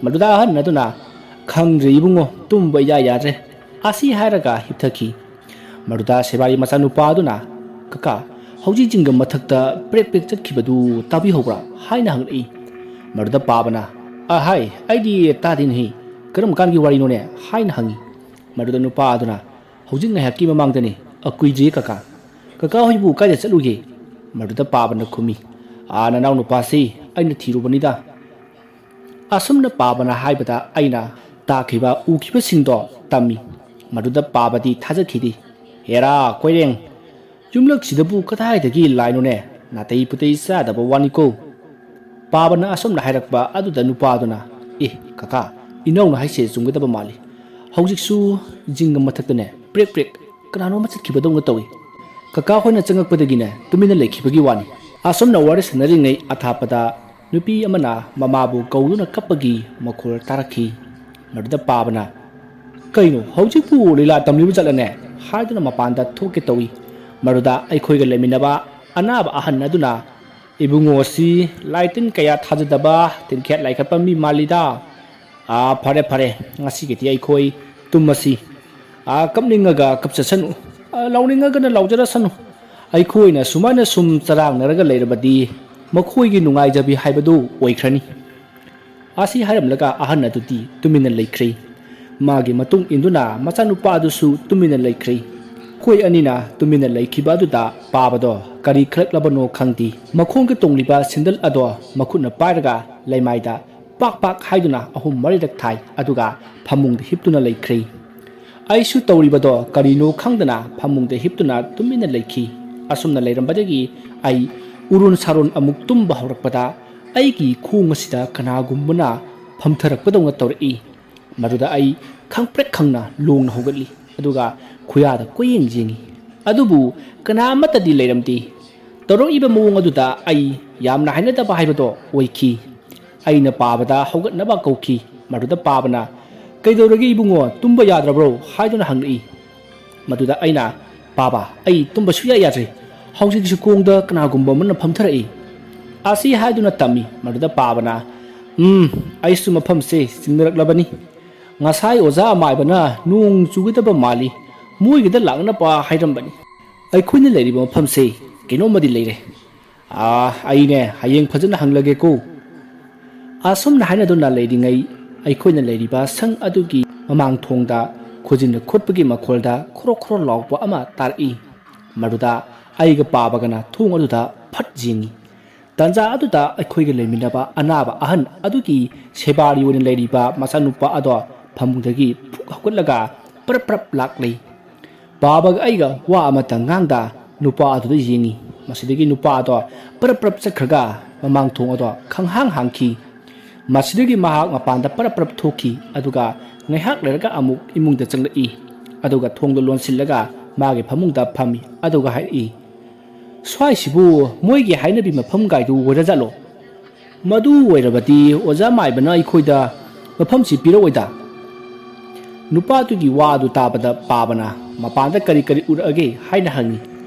ꯃꯗꯨꯗ ꯑꯍꯟ ꯑꯗꯨꯅ, "ꯈꯪꯗ꯭ꯔꯦ ꯏꯕꯨꯡꯉꯣ, ꯇꯨꯝꯕ ꯏꯌꯥ ꯌꯥꯗ꯭ꯔꯦ꯫" ꯑꯁꯤ ꯍꯥꯏꯔꯒ ꯍꯤꯞꯊꯈꯤ꯫ ꯃꯗꯨꯗ ꯁꯦꯕꯥꯔꯤ ꯃꯆꯥꯅꯨꯄꯥ ꯑꯗꯨꯅ, "ꯀꯀꯥ, ꯍꯧꯖꯤꯛ ꯖꯤꯡꯒ ꯃꯊꯛꯇ ꯄ꯭ꯔꯦꯛ ꯄ꯭ꯔꯦꯛ ꯆꯠꯈꯤꯕꯗꯨ ꯇꯥꯕꯤꯍꯧꯕ꯭ꯔꯥ?" ꯍꯥꯏꯅ ꯍꯪꯂꯛꯏ꯫ ꯃꯗꯨꯗ ꯄꯥꯕꯅ, "ꯑꯍꯥꯏ, ꯑꯩꯗꯤ ꯇꯥꯗꯦꯅꯦꯍꯦ, ꯀꯔꯝ ꯀꯥꯟꯒꯤ ꯋꯥꯔꯤꯅꯣꯅꯦ?" ꯍꯥꯏꯅ ꯍꯪꯉꯤ꯫ ꯃꯗꯨꯗ ꯅꯨꯄꯥ ꯑꯗꯨꯅ, "ꯍꯧꯖꯤꯛ ꯉꯥꯏꯍꯥꯛꯀꯤ ꯃꯃꯥꯡꯗꯅꯤ, ꯑ, ꯀꯨꯏꯗ꯭ꯔꯤꯌꯦ ꯀꯀꯥ꯫ ꯀꯀꯥ ꯍꯣꯏꯕꯨ ꯀꯥꯏꯗ ꯆꯠꯂꯨꯒꯦ?" ꯃꯗꯨꯗ ꯄꯥꯕꯅ ꯈꯨꯝꯃꯤ, "ꯑꯥ, ꯅꯅꯥꯎ ꯅꯨꯄꯥꯁꯤ ꯑꯩꯅ ꯊꯤꯔꯨꯕꯅꯤꯗ꯫" ꯑꯁꯨꯝꯅ ꯄꯥꯕꯅ ꯍꯥꯏꯕꯗ ꯑꯩꯅ ꯇꯥꯈꯤꯕ ꯎꯈꯤꯕꯁꯤꯡꯗꯣ ꯇꯝꯃꯤ꯫ ꯃꯗꯨꯗ ꯄꯥꯕꯗꯤ ꯊꯥꯖꯈꯤꯗꯦ꯫ "ꯍꯦꯔꯥ ꯀꯣꯏꯔꯦꯡ, ꯌꯨꯝꯂꯛꯁꯤꯗꯕꯨ ꯀꯗꯥꯏꯗꯒꯤ ꯂꯥꯏꯅꯣꯅꯦ? ꯅꯥꯇꯩ ꯄꯨꯇꯩ ꯆꯥꯗꯕ ꯋꯥꯅꯤꯀꯣ꯫" ꯄꯥꯕꯅ ꯑꯁꯨꯝꯅ ꯍꯥꯏꯔꯛꯄ ꯑꯗꯨꯗ ꯅꯨꯄꯥꯗꯨꯅ, "ꯑꯦ ꯀꯀꯥ, ꯏꯅꯥꯎꯅ ꯍꯥꯏꯁꯦ ꯆꯨꯝꯒꯗꯕ ꯃꯥꯜꯂꯤ꯫ ꯍꯧꯖꯤꯛꯁꯨ ꯖꯤꯡꯒ ꯃꯊꯛꯇꯅꯦ ꯄ꯭ꯔꯦꯛ ꯄ꯭ꯔꯦꯛ ꯀꯅꯥꯅꯣ ꯑꯃ ꯆꯠꯈꯤꯕꯗꯧꯅ ꯇꯧꯏ꯫ ꯀꯀꯥ ꯍꯣꯏꯅ ꯆꯪꯉꯛꯄꯗꯒꯤꯅꯦ ꯇꯨꯃꯤꯟꯅ ꯂꯩꯈꯤꯕꯒꯤ ꯋꯥꯅꯤ꯫" ꯑꯁꯨꯝꯅ ꯋꯥꯔꯤ ꯁꯥꯟꯅꯔꯤꯉꯩ ꯑꯊꯥꯞꯄꯗ ꯅꯨꯄꯤ ꯑꯃꯅ ꯃꯃꯥꯕꯨ ꯀꯧꯗꯨꯅ ꯀꯞꯄꯒꯤ ꯃꯈꯣꯜ ꯇꯥꯔꯛꯈꯤ꯫ ꯃꯗꯨꯗ ꯄꯥꯕꯅ, "ꯀꯩꯅꯣ, ꯍꯧꯖꯤꯛꯄꯨ ꯂꯤꯂꯥ ꯇꯝꯂꯤꯕ ꯆꯠꯂꯅꯦ?" ꯍꯥꯏꯗꯨꯅ ꯃꯄꯥꯟꯗ ꯊꯣꯛꯀꯦ ꯇꯧꯏ꯫ ꯃꯗꯨꯗ ꯑꯩꯈꯣꯏꯒ ꯂꯩꯃꯤꯟꯅꯕ ꯑꯅꯥꯕ ꯑꯍꯟ ꯑꯗꯨꯅ, "ꯏꯕꯨꯡꯉꯣ ꯑꯁꯤ ꯂꯥꯏ ꯇꯤꯟ ꯀꯌꯥ ꯊꯥꯖꯗꯕ ꯇꯤꯟꯈꯦꯠ ꯂꯥꯏꯈꯠꯄ ꯃꯤ ꯃꯥꯜꯂꯤꯗ꯫ ꯑꯥ, ꯐꯔꯦ ꯐꯔꯦ, ꯉꯁꯤꯒꯤꯗꯤ ꯑꯩꯈꯣꯏ ꯇꯨꯝꯃꯁꯤ꯫ ꯑꯥ, ꯀꯞꯅꯤꯡꯉꯒ ꯀꯞꯆꯁꯅꯨ, ꯑꯥ, ꯂꯥꯎꯅꯤꯡꯉꯒꯅ ꯂꯥꯎꯖꯔꯁꯅꯨ꯫ ꯑꯩꯈꯣꯏꯅ ꯁꯨꯃꯥꯏꯅ ꯁꯨꯝ ꯆꯔꯥꯡꯅꯔꯒ ꯂꯩꯔꯕꯗꯤ ꯃꯈꯣꯏꯒꯤ ꯅꯨꯡꯉꯥꯏꯖꯕꯤ ꯍꯥꯏꯕꯗꯨ ꯑꯣꯏꯈ꯭ꯔꯅꯤ"꯫ ꯑꯁꯤ ꯍꯥꯏꯔꯝꯂꯒ ꯑꯍꯟ ꯑꯗꯨꯗꯤ ꯇꯨꯃꯤꯟꯅ ꯂꯩꯈ꯭ꯔꯦ꯫ ꯃꯥꯒꯤ ꯃꯇꯨꯡ ꯏꯟꯗꯨꯅ ꯃꯆꯥꯅꯨꯄꯥ ꯑꯗꯨꯁꯨ ꯇꯨꯃꯤꯟꯅ ꯂꯩꯈ꯭ꯔꯦ꯫ ꯃꯈꯣꯏ ꯑꯅꯤꯅ ꯇꯨꯃꯤꯟꯅ ꯂꯩꯈꯤꯕ ꯑꯗꯨꯗ ꯄꯥꯕꯗꯣ ꯀꯔꯤ ꯈꯜꯂꯛꯂꯕꯅꯣ ꯈꯪꯗꯦ꯫ ꯃꯈꯣꯡꯗ ꯇꯣꯡꯂꯤꯕ ꯁꯦꯟꯗꯜ ꯑꯗꯣ ꯃꯈꯨꯠꯅ ꯄꯥꯏꯔꯒ ꯂꯩꯃꯥꯏꯗ ꯄꯥꯛ ꯄꯥꯛ ꯍꯥꯏꯗꯨꯅ ꯑꯍꯨꯝ ꯃꯔꯤꯔꯛ ꯊꯥꯏ, ꯑꯗꯨꯒ ꯐꯃꯨꯡꯗ ꯍꯤꯞꯇꯨꯅ ꯂꯩꯈ꯭ꯔꯦ꯫ ꯑꯩꯁꯨ ꯇꯧꯔꯤꯕꯗꯣ ꯀꯔꯤꯅꯣ ꯈꯪꯗꯅ ꯐꯃꯨꯡꯗ ꯍꯤꯞꯇꯨꯅ ꯇꯨꯃꯤꯟꯅ ꯂꯩꯈꯤ꯫ ꯑꯁꯨꯝꯅ ꯂꯩꯔꯝꯕꯗꯒꯤ ꯑꯩ ꯎꯔꯣꯟ ꯁꯥꯔꯣꯟ ꯑꯃꯨꯛ ꯇꯨꯝꯕ ꯍꯧꯔꯛꯄꯗ ꯑꯩꯒꯤ ꯈꯣꯡ ꯑꯁꯤꯗ ꯀꯅꯥꯒꯨꯝꯕꯅ ꯐꯝꯊꯔꯛꯄꯗꯧꯅ ꯇꯧꯔꯛꯏ꯫ ꯃꯗꯨꯗ ꯑꯩ ꯈꯪꯄ꯭ꯔꯦꯛ ꯈꯪꯅ ꯂꯣꯡꯅ ꯍꯧꯒꯠꯂꯤ, ꯑꯗꯨꯒ ꯈꯨꯌꯥꯗ ꯀꯣꯏꯌꯦꯡ ꯌꯦꯡꯉꯤ꯫ ꯑꯗꯨꯕꯨ ꯀꯅꯥ ꯑꯃꯠꯇꯗꯤ ꯂꯩꯔꯝꯗꯦ꯫ ꯇꯧꯔꯛꯏꯕ ꯃꯑꯣꯡ ꯑꯗꯨꯗ ꯑꯩ ꯌꯥꯝꯅ ꯍꯩꯅꯗꯕ ꯍꯥꯏꯕꯗꯣ ꯑꯣꯏꯈꯤ꯫ ꯑꯩꯅ ꯄꯥꯕꯗ ꯍꯧꯒꯠꯅꯕ ꯀꯧꯈꯤ꯫ ꯃꯗꯨꯗ ꯄꯥꯕꯅ, "ꯀꯩꯗꯧꯔꯒꯦ ꯏꯕꯨꯡꯉꯣ, ꯇꯨꯝꯕ ꯌꯥꯗ꯭ꯔꯕ꯭ꯔꯣ?" ꯍꯥꯏꯗꯨꯅ ꯍꯪꯂꯛꯏ꯫ ꯃꯗꯨꯗ ꯑꯩꯅ, "ꯄꯥꯕ, ꯑꯩ ꯇꯨꯝꯕ ꯁꯨꯡꯌꯥ ꯌꯥꯗ꯭ꯔꯦ꯫ ꯍꯧꯖꯤꯛꯁꯨ ꯈꯣꯡꯗ ꯀꯅꯥꯒꯨꯝꯕ ꯑꯃꯅ ꯐꯝꯊꯔꯛꯏ" ꯑꯁꯤ ꯍꯥꯏꯗꯨꯅ ꯇꯝꯃꯤ꯫ ꯃꯗꯨꯗ ꯄꯥꯕꯅ, "ꯎꯝ, ꯑꯩꯁꯨ ꯃꯐꯝꯁꯦ ꯆꯤꯡꯅꯔꯛꯂꯕꯅꯤ꯫ ꯉꯁꯥꯏ ꯑꯣꯖꯥ ꯑꯃꯥꯏꯕꯅ ꯅꯣꯡ ꯆꯨꯒꯗꯕ ꯃꯥꯜꯂꯤ, ꯃꯣꯏꯒꯤꯗ ꯂꯥꯛꯅꯕ ꯍꯥꯏꯔꯝꯕꯅꯤ꯫ ꯑꯩꯈꯣꯏꯅ ꯂꯩꯔꯤꯕ ꯃꯐꯝꯁꯦ ꯀꯩꯅꯣꯝꯃꯗꯤ ꯂꯩꯔꯦ꯫ ꯑꯥ, ꯑꯩꯅꯦ ꯍꯌꯦꯡ ꯐꯖꯅ ꯍꯪꯂꯒꯦꯀꯣ"꯫ ꯑꯁꯨꯝꯅ ꯍꯥꯏꯅꯗꯨꯅ ꯂꯩꯔꯤꯉꯩ, ꯑꯩꯈꯣꯏꯅ ꯂꯩꯔꯤꯕ ꯁꯪ ꯑꯗꯨꯒꯤ ꯃꯃꯥꯡ ꯊꯣꯡꯗ ꯈꯨꯖꯤꯟꯅ ꯈꯣꯠꯄꯒꯤ ꯃꯈꯣꯜꯗ ꯈꯣꯔꯣ ꯈꯣꯔꯣ ꯂꯥꯎꯕ ꯑꯃ ꯇꯥꯔꯛꯏ꯫ ꯃꯗꯨꯗ ꯑꯩꯒ ꯄꯥꯕꯒꯅ ꯊꯣꯡ ꯑꯗꯨꯗ ꯐꯠ ꯌꯦꯡꯉꯤ꯫ ꯇꯥꯟꯖꯥ ꯑꯗꯨꯗ ꯑꯩꯈꯣꯏꯒ ꯂꯩꯃꯤꯟꯅꯕ ꯑꯅꯥꯕ ꯑꯍꯟ ꯑꯗꯨꯒꯤ ꯁꯦꯕꯥꯔꯤ ꯑꯣꯏꯅ ꯂꯩꯔꯤꯕ ꯃꯆꯥꯅꯨꯄꯥ ꯑꯗꯣ ꯐꯃꯨꯡꯗꯒꯤ ꯐꯨꯛ ꯍꯧꯒꯠꯂꯒ ꯄ꯭ꯔꯞ ꯄ꯭ꯔꯞ ꯂꯥꯛꯂꯤ꯫ ꯄꯥꯕꯒ ꯑꯩꯒ ꯋꯥ ꯑꯃꯇ ꯉꯥꯡꯗ ꯅꯨꯄꯥ ꯑꯗꯨꯗ ꯌꯦꯡꯉꯤ꯫ ꯃꯁꯤꯗꯒꯤ ꯅꯨꯄꯥ ꯑꯗꯣ ꯄ꯭ꯔꯞ ꯄ꯭ꯔꯞ ꯆꯠꯈ꯭ꯔꯒ ꯃꯃꯥꯡ ꯊꯣꯡ ꯑꯗꯣ ꯈꯪꯍꯥꯡ ꯍꯥꯡꯈꯤ꯫ ꯃꯁꯤꯗꯒꯤ ꯃꯍꯥꯛ ꯃꯄꯥꯟꯗ ꯄ꯭ꯔꯞ ꯄ꯭ꯔꯞ ꯊꯣꯛꯈꯤ, ꯑꯗꯨꯒ ꯉꯥꯏꯍꯥꯛ ꯂꯩꯔꯒ ꯑꯃꯨꯛ ꯏꯃꯨꯡꯗ ꯆꯪꯂꯛꯏ꯫ ꯑꯗꯨꯒ ꯊꯣꯡꯗꯣ ꯂꯣꯟꯁꯤꯜꯂꯒ ꯃꯥꯒꯤ ꯐꯃꯨꯡꯗ ꯐꯝꯃꯤ, ꯑꯗꯨꯒ ꯍꯥꯏꯔꯛꯏ, "ꯁ꯭ꯋꯥꯏꯁꯤꯕꯨ ꯃꯣꯏꯒꯤ ꯍꯥꯏꯅꯕꯤ ꯃꯐꯝ ꯀꯥꯏꯗꯨ ꯑꯣꯏꯔꯖꯥꯠꯂꯣ?" "ꯃꯗꯨ ꯑꯣꯏꯔꯕꯗꯤ ꯑꯣꯖꯥ ꯃꯥꯏꯕꯅ ꯑꯩꯈꯣꯏꯗ ꯃꯐꯝꯁꯤ ꯄꯤꯔꯛꯑꯣꯏꯗ?" ꯅꯨꯄꯥꯗꯨꯒꯤ ꯋꯥ ꯑꯗꯨ ꯇꯥꯕꯗ ꯄꯥꯕꯅ ꯃꯄꯥꯟꯗ ꯀꯔꯤ ꯀꯔꯤ ꯎꯔꯛꯑꯒꯦ ꯍꯥꯏꯅ ꯍꯪꯉꯤ꯫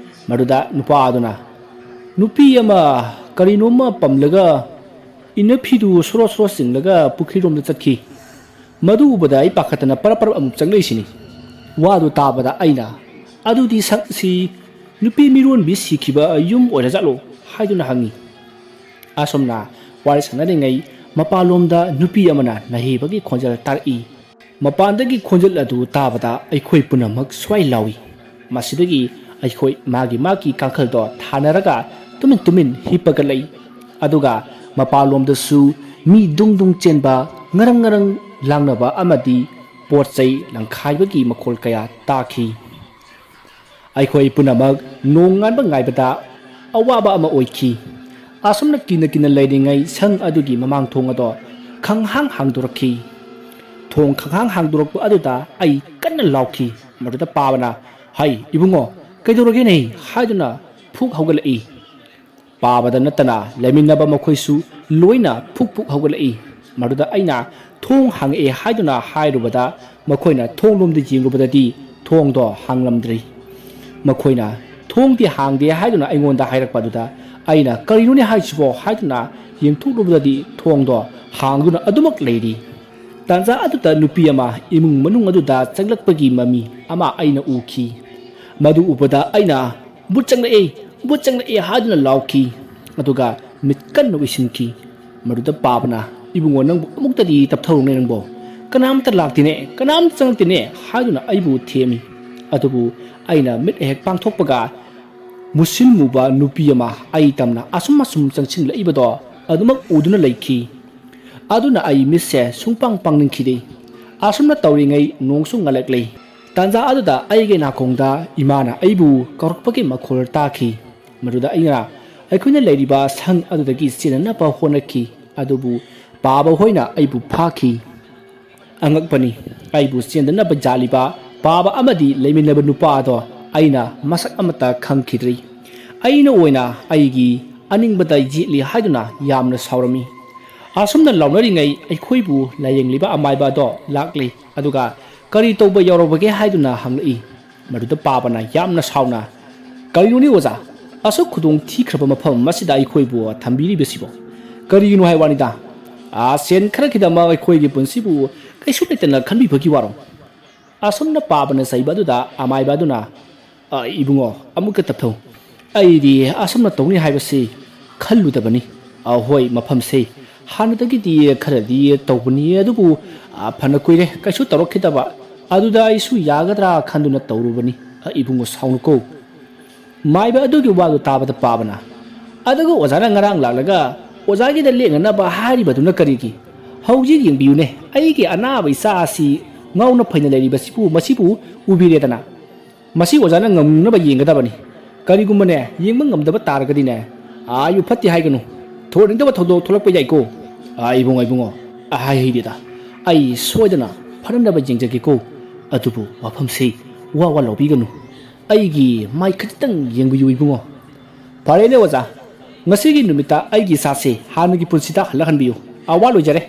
ꯃꯗꯨꯗ ꯅꯨꯄꯥ ꯑꯗꯨꯅ, "ꯅꯨꯄꯤ ꯑꯃ ꯀꯔꯤꯅꯣꯝꯃ ꯄꯝꯂꯒ ꯏꯅꯐꯤꯗꯨ ꯁꯣꯔꯣ ꯁꯣꯔꯣ ꯆꯤꯡꯂꯒ ꯄꯨꯈ꯭ꯔꯤꯔꯣꯝꯗ ꯆꯠꯈꯤ꯫ ꯃꯗꯨ ꯎꯕꯗ ꯑꯩ ꯄꯥꯈꯠꯇꯅ ꯄꯔꯞ ꯄꯔꯞ ꯑꯃꯨꯛ ꯆꯪꯂꯛꯏꯁꯤꯅꯤ"꯫ ꯋꯥꯗꯨ ꯇꯥꯕꯗ ꯑꯩꯅ, "ꯑꯗꯨꯗꯤ ꯁꯛꯁꯤ ꯅꯨꯄꯤ ꯃꯤꯔꯣꯟꯕꯤ ꯁꯤꯈꯤꯕ ꯌꯨꯝ ꯑꯣꯏꯔꯖꯥꯠꯂꯣ?" ꯍꯥꯏꯗꯨꯅ ꯍꯪꯉꯤ꯫ ꯑꯁꯨꯝꯅ ꯋꯥꯔꯤ ꯁꯥꯟꯅꯔꯤꯉꯩ, ꯃꯄꯥꯟꯂꯣꯝꯗ ꯅꯨꯄꯤ ꯑꯃꯅ ꯅꯥꯍꯩꯕꯒꯤ ꯈꯣꯟꯖꯦꯜ ꯇꯥꯔꯛꯏ꯫ ꯃꯄꯥꯟꯗꯒꯤ ꯈꯣꯟꯖꯦꯜ ꯑꯗꯨ ꯇꯥꯕꯗ ꯑꯩꯈꯣꯏ ꯄꯨꯝꯅꯃꯛ ꯁ꯭ꯋꯥꯏ ꯂꯥꯎꯏ꯫ ꯃꯁꯤꯗꯒꯤ ꯑꯩꯈꯣꯏ ꯃꯥꯒꯤ ꯃꯥꯒꯤ ꯀꯥꯡꯈꯜꯗꯣ ꯊꯥꯅꯔꯒ ꯇꯨꯃꯤꯟ ꯇꯨꯃꯤꯟ ꯍꯤꯞꯄꯒ ꯂꯩ꯫ ꯑꯗꯨꯒ ꯃꯄꯥꯟꯂꯣꯝꯗꯁꯨ ꯃꯤ ꯗꯨꯡ ꯗꯨꯡ ꯆꯦꯟꯕ, ꯉꯔꯪ ꯉꯔꯪ ꯂꯥꯡꯅꯕ ꯑꯃꯗꯤ ꯄꯣꯠ ꯆꯩ ꯂꯪꯈꯥꯏꯕꯒꯤ ꯃꯈꯣꯜ ꯀꯌꯥ ꯇꯥꯈꯤ꯫ ꯑꯩꯈꯣꯏ ꯄꯨꯝꯅꯃꯛ ꯅꯣꯡ ꯉꯥꯟꯕ ꯉꯥꯏꯕꯗ ꯑꯋꯥꯕ ꯑꯃ ꯑꯣꯏꯈꯤ꯫ ꯑꯁꯨꯝꯅ ꯀꯤꯅ ꯀꯤꯅ ꯂꯩꯔꯤꯉꯩ ꯁꯪ ꯑꯗꯨꯒꯤ ꯃꯃꯥꯡ ꯊꯣꯡ ꯑꯗꯣ ꯈꯪꯍꯥꯡ ꯍꯥꯡꯗꯣꯔꯛꯈꯤ꯫ ꯊꯣꯡ ꯈꯪꯍꯥꯡ ꯍꯥꯡꯗꯣꯔꯛꯄ ꯑꯗꯨꯗ ꯑꯩ ꯀꯟꯅ ꯂꯥꯎꯈꯤ꯫ ꯃꯗꯨꯗ ꯄꯥꯕꯅ, "ꯍꯩ, ꯏꯕꯨꯡꯉꯣ, ꯀꯩꯗꯧꯔꯒꯦꯅꯦ?" ꯍꯥꯏꯗꯨꯅ ꯐꯨꯛ ꯍꯧꯒꯠꯂꯛꯏ꯫ ꯄꯥꯕꯗ ꯅꯠꯇꯅ ꯂꯩꯃꯤꯟꯅꯕ ꯃꯈꯣꯏꯁꯨ ꯂꯣꯏꯅ ꯐꯨꯛ ꯐꯨꯛ ꯍꯧꯒꯠꯂꯛꯏ꯫ ꯃꯗꯨꯗ ꯑꯩꯅ, "ꯊꯣꯡ ꯍꯥꯡꯉꯛꯑꯦ" ꯍꯥꯏꯗꯨꯅ ꯍꯥꯏꯔꯨꯕꯗ, ꯃꯈꯣꯏꯅ ꯊꯣꯡꯂꯣꯝꯗ ꯌꯦꯡꯂꯨꯕꯗꯗꯤ ꯊꯣꯡꯗꯣ ꯍꯥꯡꯂꯝꯗ꯭ꯔꯤ꯫ ꯃꯈꯣꯏꯅ, "ꯊꯣꯡꯗꯤ ꯍꯥꯡꯗꯦ" ꯍꯥꯏꯗꯨꯅ ꯑꯩꯉꯣꯟꯗ ꯍꯥꯏꯔꯛꯄ ꯑꯗꯨꯗ ꯑꯩꯅ, "ꯀꯔꯤꯅꯣꯅꯦ ꯍꯥꯏꯁꯤꯕꯣ?" ꯍꯥꯏꯗꯨꯅ ꯌꯦꯡꯊꯣꯛꯂꯨꯕꯗꯗꯤ ꯊꯣꯡꯗꯣ ꯍꯥꯡꯗꯨꯅ ꯑꯗꯨꯃꯛ ꯂꯩꯔꯤ꯫ ꯇꯥꯟꯖꯥ ꯑꯗꯨꯗ ꯅꯨꯄꯤ ꯑꯃ ꯏꯃꯨꯡ ꯃꯅꯨꯡ ꯑꯗꯨꯗ ꯆꯪꯂꯛꯄꯒꯤ ꯃꯃꯤ ꯑꯃ ꯑꯩꯅ ꯎꯈꯤ꯫ ꯃꯗꯨ ꯎꯕꯗ ꯑꯩꯅ, "ꯚꯨꯠ ꯆꯪꯂꯛꯑꯦ! ꯚꯨꯠ ꯆꯪꯂꯛꯑꯦ!" ꯍꯥꯏꯗꯨꯅ ꯂꯥꯎꯈꯤ꯫ ꯑꯗꯨꯒ ꯃꯤꯠ ꯀꯟꯅ ꯎꯏꯁꯤꯟꯈꯤ꯫ ꯃꯗꯨꯗ ꯄꯥꯕꯅ, "ꯏꯕꯨꯡꯉꯣ, ꯅꯪꯕꯨ ꯑꯃꯨꯛꯇꯗꯤ ꯇꯞꯊꯧꯅꯦ ꯅꯪꯕꯣ꯫ ꯀꯅꯥꯝꯇ ꯂꯥꯛꯇꯦꯅꯦ, ꯀꯅꯥꯝꯇ ꯆꯪꯂꯛꯇꯦꯅꯦ" ꯍꯥꯏꯗꯨꯅ ꯑꯩꯕꯨ ꯊꯦꯝꯃꯤ꯫ ꯑꯗꯨꯕꯨ ꯑꯩꯅ ꯃꯤꯠ ꯍꯦꯛ ꯄꯥꯡꯊꯣꯛꯄꯒ ꯃꯨꯁꯤꯟ ꯃꯨꯕ ꯅꯨꯄꯤ ꯑꯃ ꯑꯩ ꯇꯝꯅ ꯑꯁꯨꯝ ꯑꯁꯨꯝ ꯆꯪꯁꯤꯜꯂꯛꯏꯕꯗꯣ ꯑꯗꯨꯃꯛ ꯎꯗꯨꯅ ꯂꯩꯈꯤ꯫ ꯑꯗꯨꯅ ꯑꯩ ꯃꯤꯠꯁꯦ ꯁꯨꯡꯄꯥꯡ ꯄꯥꯡꯅꯤꯡꯈꯤꯗꯦ꯫ ꯑꯁꯨꯝꯅ ꯇꯧꯔꯤꯉꯩ ꯅꯣꯡꯁꯨ ꯉꯜꯂꯛꯂꯦ꯫ ꯇꯥꯟꯖꯥ ꯑꯗꯨꯗ ꯑꯩꯒꯤ ꯅꯥꯀꯣꯡꯗ ꯏꯃꯥꯅ ꯑꯩꯕꯨ ꯀꯧꯔꯛꯄꯒꯤ ꯃꯈꯣꯜ ꯇꯥꯈꯤ꯫ ꯃꯗꯨꯗ ꯑꯩꯅ ꯑꯩꯈꯣꯏꯅ ꯂꯩꯔꯤꯕ ꯁꯪ ꯑꯗꯨꯗꯒꯤ ꯆꯦꯟꯅꯅꯕ ꯍꯣꯠꯅꯈꯤ, ꯑꯗꯨꯕꯨ ꯄꯥꯕ ꯍꯣꯏꯅ ꯑꯩꯕꯨ ꯐꯥꯈꯤ꯫ ꯑꯉꯛꯄꯅꯤ, ꯑꯩꯕꯨ ꯆꯦꯟꯗꯅꯕ ꯌꯥꯜꯂꯤꯕ ꯄꯥꯕ ꯑꯃꯗꯤ ꯂꯩꯃꯤꯟꯅꯕ ꯅꯨꯄꯥ ꯑꯗꯣ ꯑꯩꯅ ꯃꯁꯛ ꯑꯃꯠꯇ ꯈꯪꯈꯤꯗ꯭ꯔꯤ꯫ ꯑꯩꯅ ꯑꯣꯏꯅ ꯑꯩꯒꯤ ꯑꯅꯤꯡꯕꯗ ꯌꯦꯠꯂꯤ ꯍꯥꯏꯗꯨꯅ ꯌꯥꯝꯅ ꯁꯥꯎꯔꯝꯃꯤ꯫ ꯑꯁꯨꯝꯅ ꯂꯥꯎꯅꯔꯤꯉꯩ ꯑꯩꯈꯣꯏꯕꯨ ꯂꯥꯌꯦꯡꯂꯤꯕ ꯑꯃꯥꯏꯕ ꯑꯗꯣ ꯂꯥꯛꯂꯤ, ꯑꯗꯨꯒ "ꯀꯔꯤ ꯇꯧꯕ ꯌꯥꯎꯔꯕꯒꯦ?" ꯍꯥꯏꯗꯨꯅ ꯍꯪꯂꯛꯏ꯫ ꯃꯗꯨꯗ ꯄꯥꯕꯅ ꯌꯥꯝꯅ ꯁꯥꯎꯅ, "ꯀꯔꯤꯅꯣꯅꯦ ꯑꯣꯖꯥ, ꯑꯁꯨꯛ ꯈꯨꯗꯣꯡ ꯊꯤꯈ꯭ꯔꯕ ꯃꯐꯝ ꯑꯁꯤꯗ ꯑꯩꯈꯣꯏꯕꯨ ꯊꯝꯕꯤꯔꯤꯕꯁꯤꯕꯣ? ꯀꯔꯤꯒꯤꯅꯣ ꯍꯥꯏ ꯋꯥꯅꯤꯗ? ꯑꯥ, ꯁꯦꯟ ꯈꯔꯒꯤꯗꯃꯛ ꯑꯩꯈꯣꯏꯒꯤ ꯄꯨꯟꯁꯤꯕꯨ ꯀꯩꯁꯨ ꯂꯩꯇꯅ ꯈꯟꯕꯤꯕꯒꯤ ꯋꯥꯔꯣ?" ꯑꯁꯨꯝꯅ ꯄꯥꯕꯅ ꯆꯩꯕ ꯑꯗꯨꯗ ꯑꯃꯥꯏꯕ ꯑꯗꯨꯅ, "ꯑ, ꯏꯕꯨꯡꯉꯣ, ꯑꯃꯨꯛꯇ ꯇꯞꯊꯧ꯫ ꯑꯩꯗꯤ ꯑꯁꯨꯝꯅ ꯇꯧꯅꯤ ꯍꯥꯏꯕꯁꯤ ꯈꯜꯂꯨꯗꯕꯅꯤ꯫ ꯑ, ꯍꯣꯏ, ꯃꯐꯝꯁꯦ ꯍꯥꯟꯅꯗꯒꯤꯗꯤ ꯈꯔꯗꯤ ꯇꯧꯕꯅꯤ, ꯑꯗꯨꯕꯨ, ꯑ, ꯐꯅ ꯀꯨꯏꯔꯦ ꯀꯩꯁꯨ ꯇꯧꯔꯛꯈꯤꯗꯕ꯫ ꯑꯗꯨꯗ ꯑꯩꯁꯨ ꯌꯥꯒꯗ꯭ꯔꯥ ꯈꯟꯗꯨꯅ ꯇꯧꯔꯨꯕꯅꯤ꯫ ꯑ, ꯏꯕꯨꯡꯉꯣ, ꯁꯥꯎꯅꯨꯀꯣ꯫" ꯃꯥꯏꯕ ꯑꯗꯨꯒꯤ ꯋꯥꯗꯨ ꯇꯥꯕꯗ ꯄꯥꯕꯅ, "ꯑꯗꯨꯒ ꯑꯣꯖꯥꯅ ꯉꯔꯥꯡ ꯂꯥꯛꯂꯒ ꯑꯣꯖꯥꯒꯤꯗ ꯂꯦꯡꯅꯅꯕ ꯍꯥꯏꯔꯤꯕꯗꯨꯅ ꯀꯔꯤꯒꯤ? ꯍꯧꯖꯤꯛ ꯌꯦꯡꯕꯤꯌꯨꯅꯦ, ꯑꯩꯒꯤ ꯑꯅꯥꯕ ꯏꯆꯥ ꯑꯁꯤ ꯉꯥꯎꯅ ꯐꯩꯅ ꯂꯩꯔꯤꯕꯁꯤꯕꯨ, ꯃꯁꯤꯕꯨ ꯎꯕꯤꯔꯦꯗꯅ꯫ ꯃꯁꯤ ꯑꯣꯖꯥꯅ ꯉꯝꯅꯕ ꯌꯦꯡꯒꯗꯕꯅꯤ꯫ ꯀꯔꯤꯒꯨꯝꯕꯅꯦ, ꯌꯦꯡꯕ ꯉꯝꯗꯕ ꯇꯥꯔꯒꯗꯤꯅꯦ, ꯑꯥ, ꯑꯌꯨꯛ ꯐꯠꯇꯦ ꯍꯥꯏꯒꯅꯨ꯫ ꯊꯣꯛꯍꯟꯅꯤꯡꯗꯕ ꯊꯧꯗꯣꯛ ꯊꯣꯛꯂꯛꯄ ꯌꯥꯏꯀꯣ꯫" "ꯑꯥ, ꯏꯕꯨꯡꯉꯣ, ꯏꯕꯨꯡꯉꯣ, ꯑꯍꯥꯏ ꯍꯩꯗꯦꯗ꯫ ꯑꯩ ꯁꯣꯏꯗꯅ ꯐꯅꯅꯕ ꯌꯦꯡꯖꯒꯦꯀꯣ꯫ ꯑꯗꯨꯕꯨ ꯃꯐꯝꯁꯤ ꯋꯥ ꯋꯥ ꯂꯥꯎꯕꯤꯒꯅꯨ꯫ ꯑꯩꯒꯤ ꯃꯥꯏ ꯈꯖꯤꯛꯇꯪ ꯌꯦꯡꯕꯤꯌꯨ ꯏꯕꯨꯡꯉꯣ꯫" "ꯐꯔꯦꯅꯦ ꯑꯣꯖꯥ, ꯉꯁꯤꯒꯤ ꯅꯨꯃꯤꯠꯇ ꯑꯩꯒꯤ ꯏꯆꯥꯁꯦ ꯍꯥꯟꯅꯒꯤ ꯄꯨꯟꯁꯤꯗ ꯍꯜꯂꯛꯍꯟꯕꯤꯌꯨ꯫ ꯑꯥ, ꯋꯥ ꯂꯣꯏꯖꯔꯦ꯫"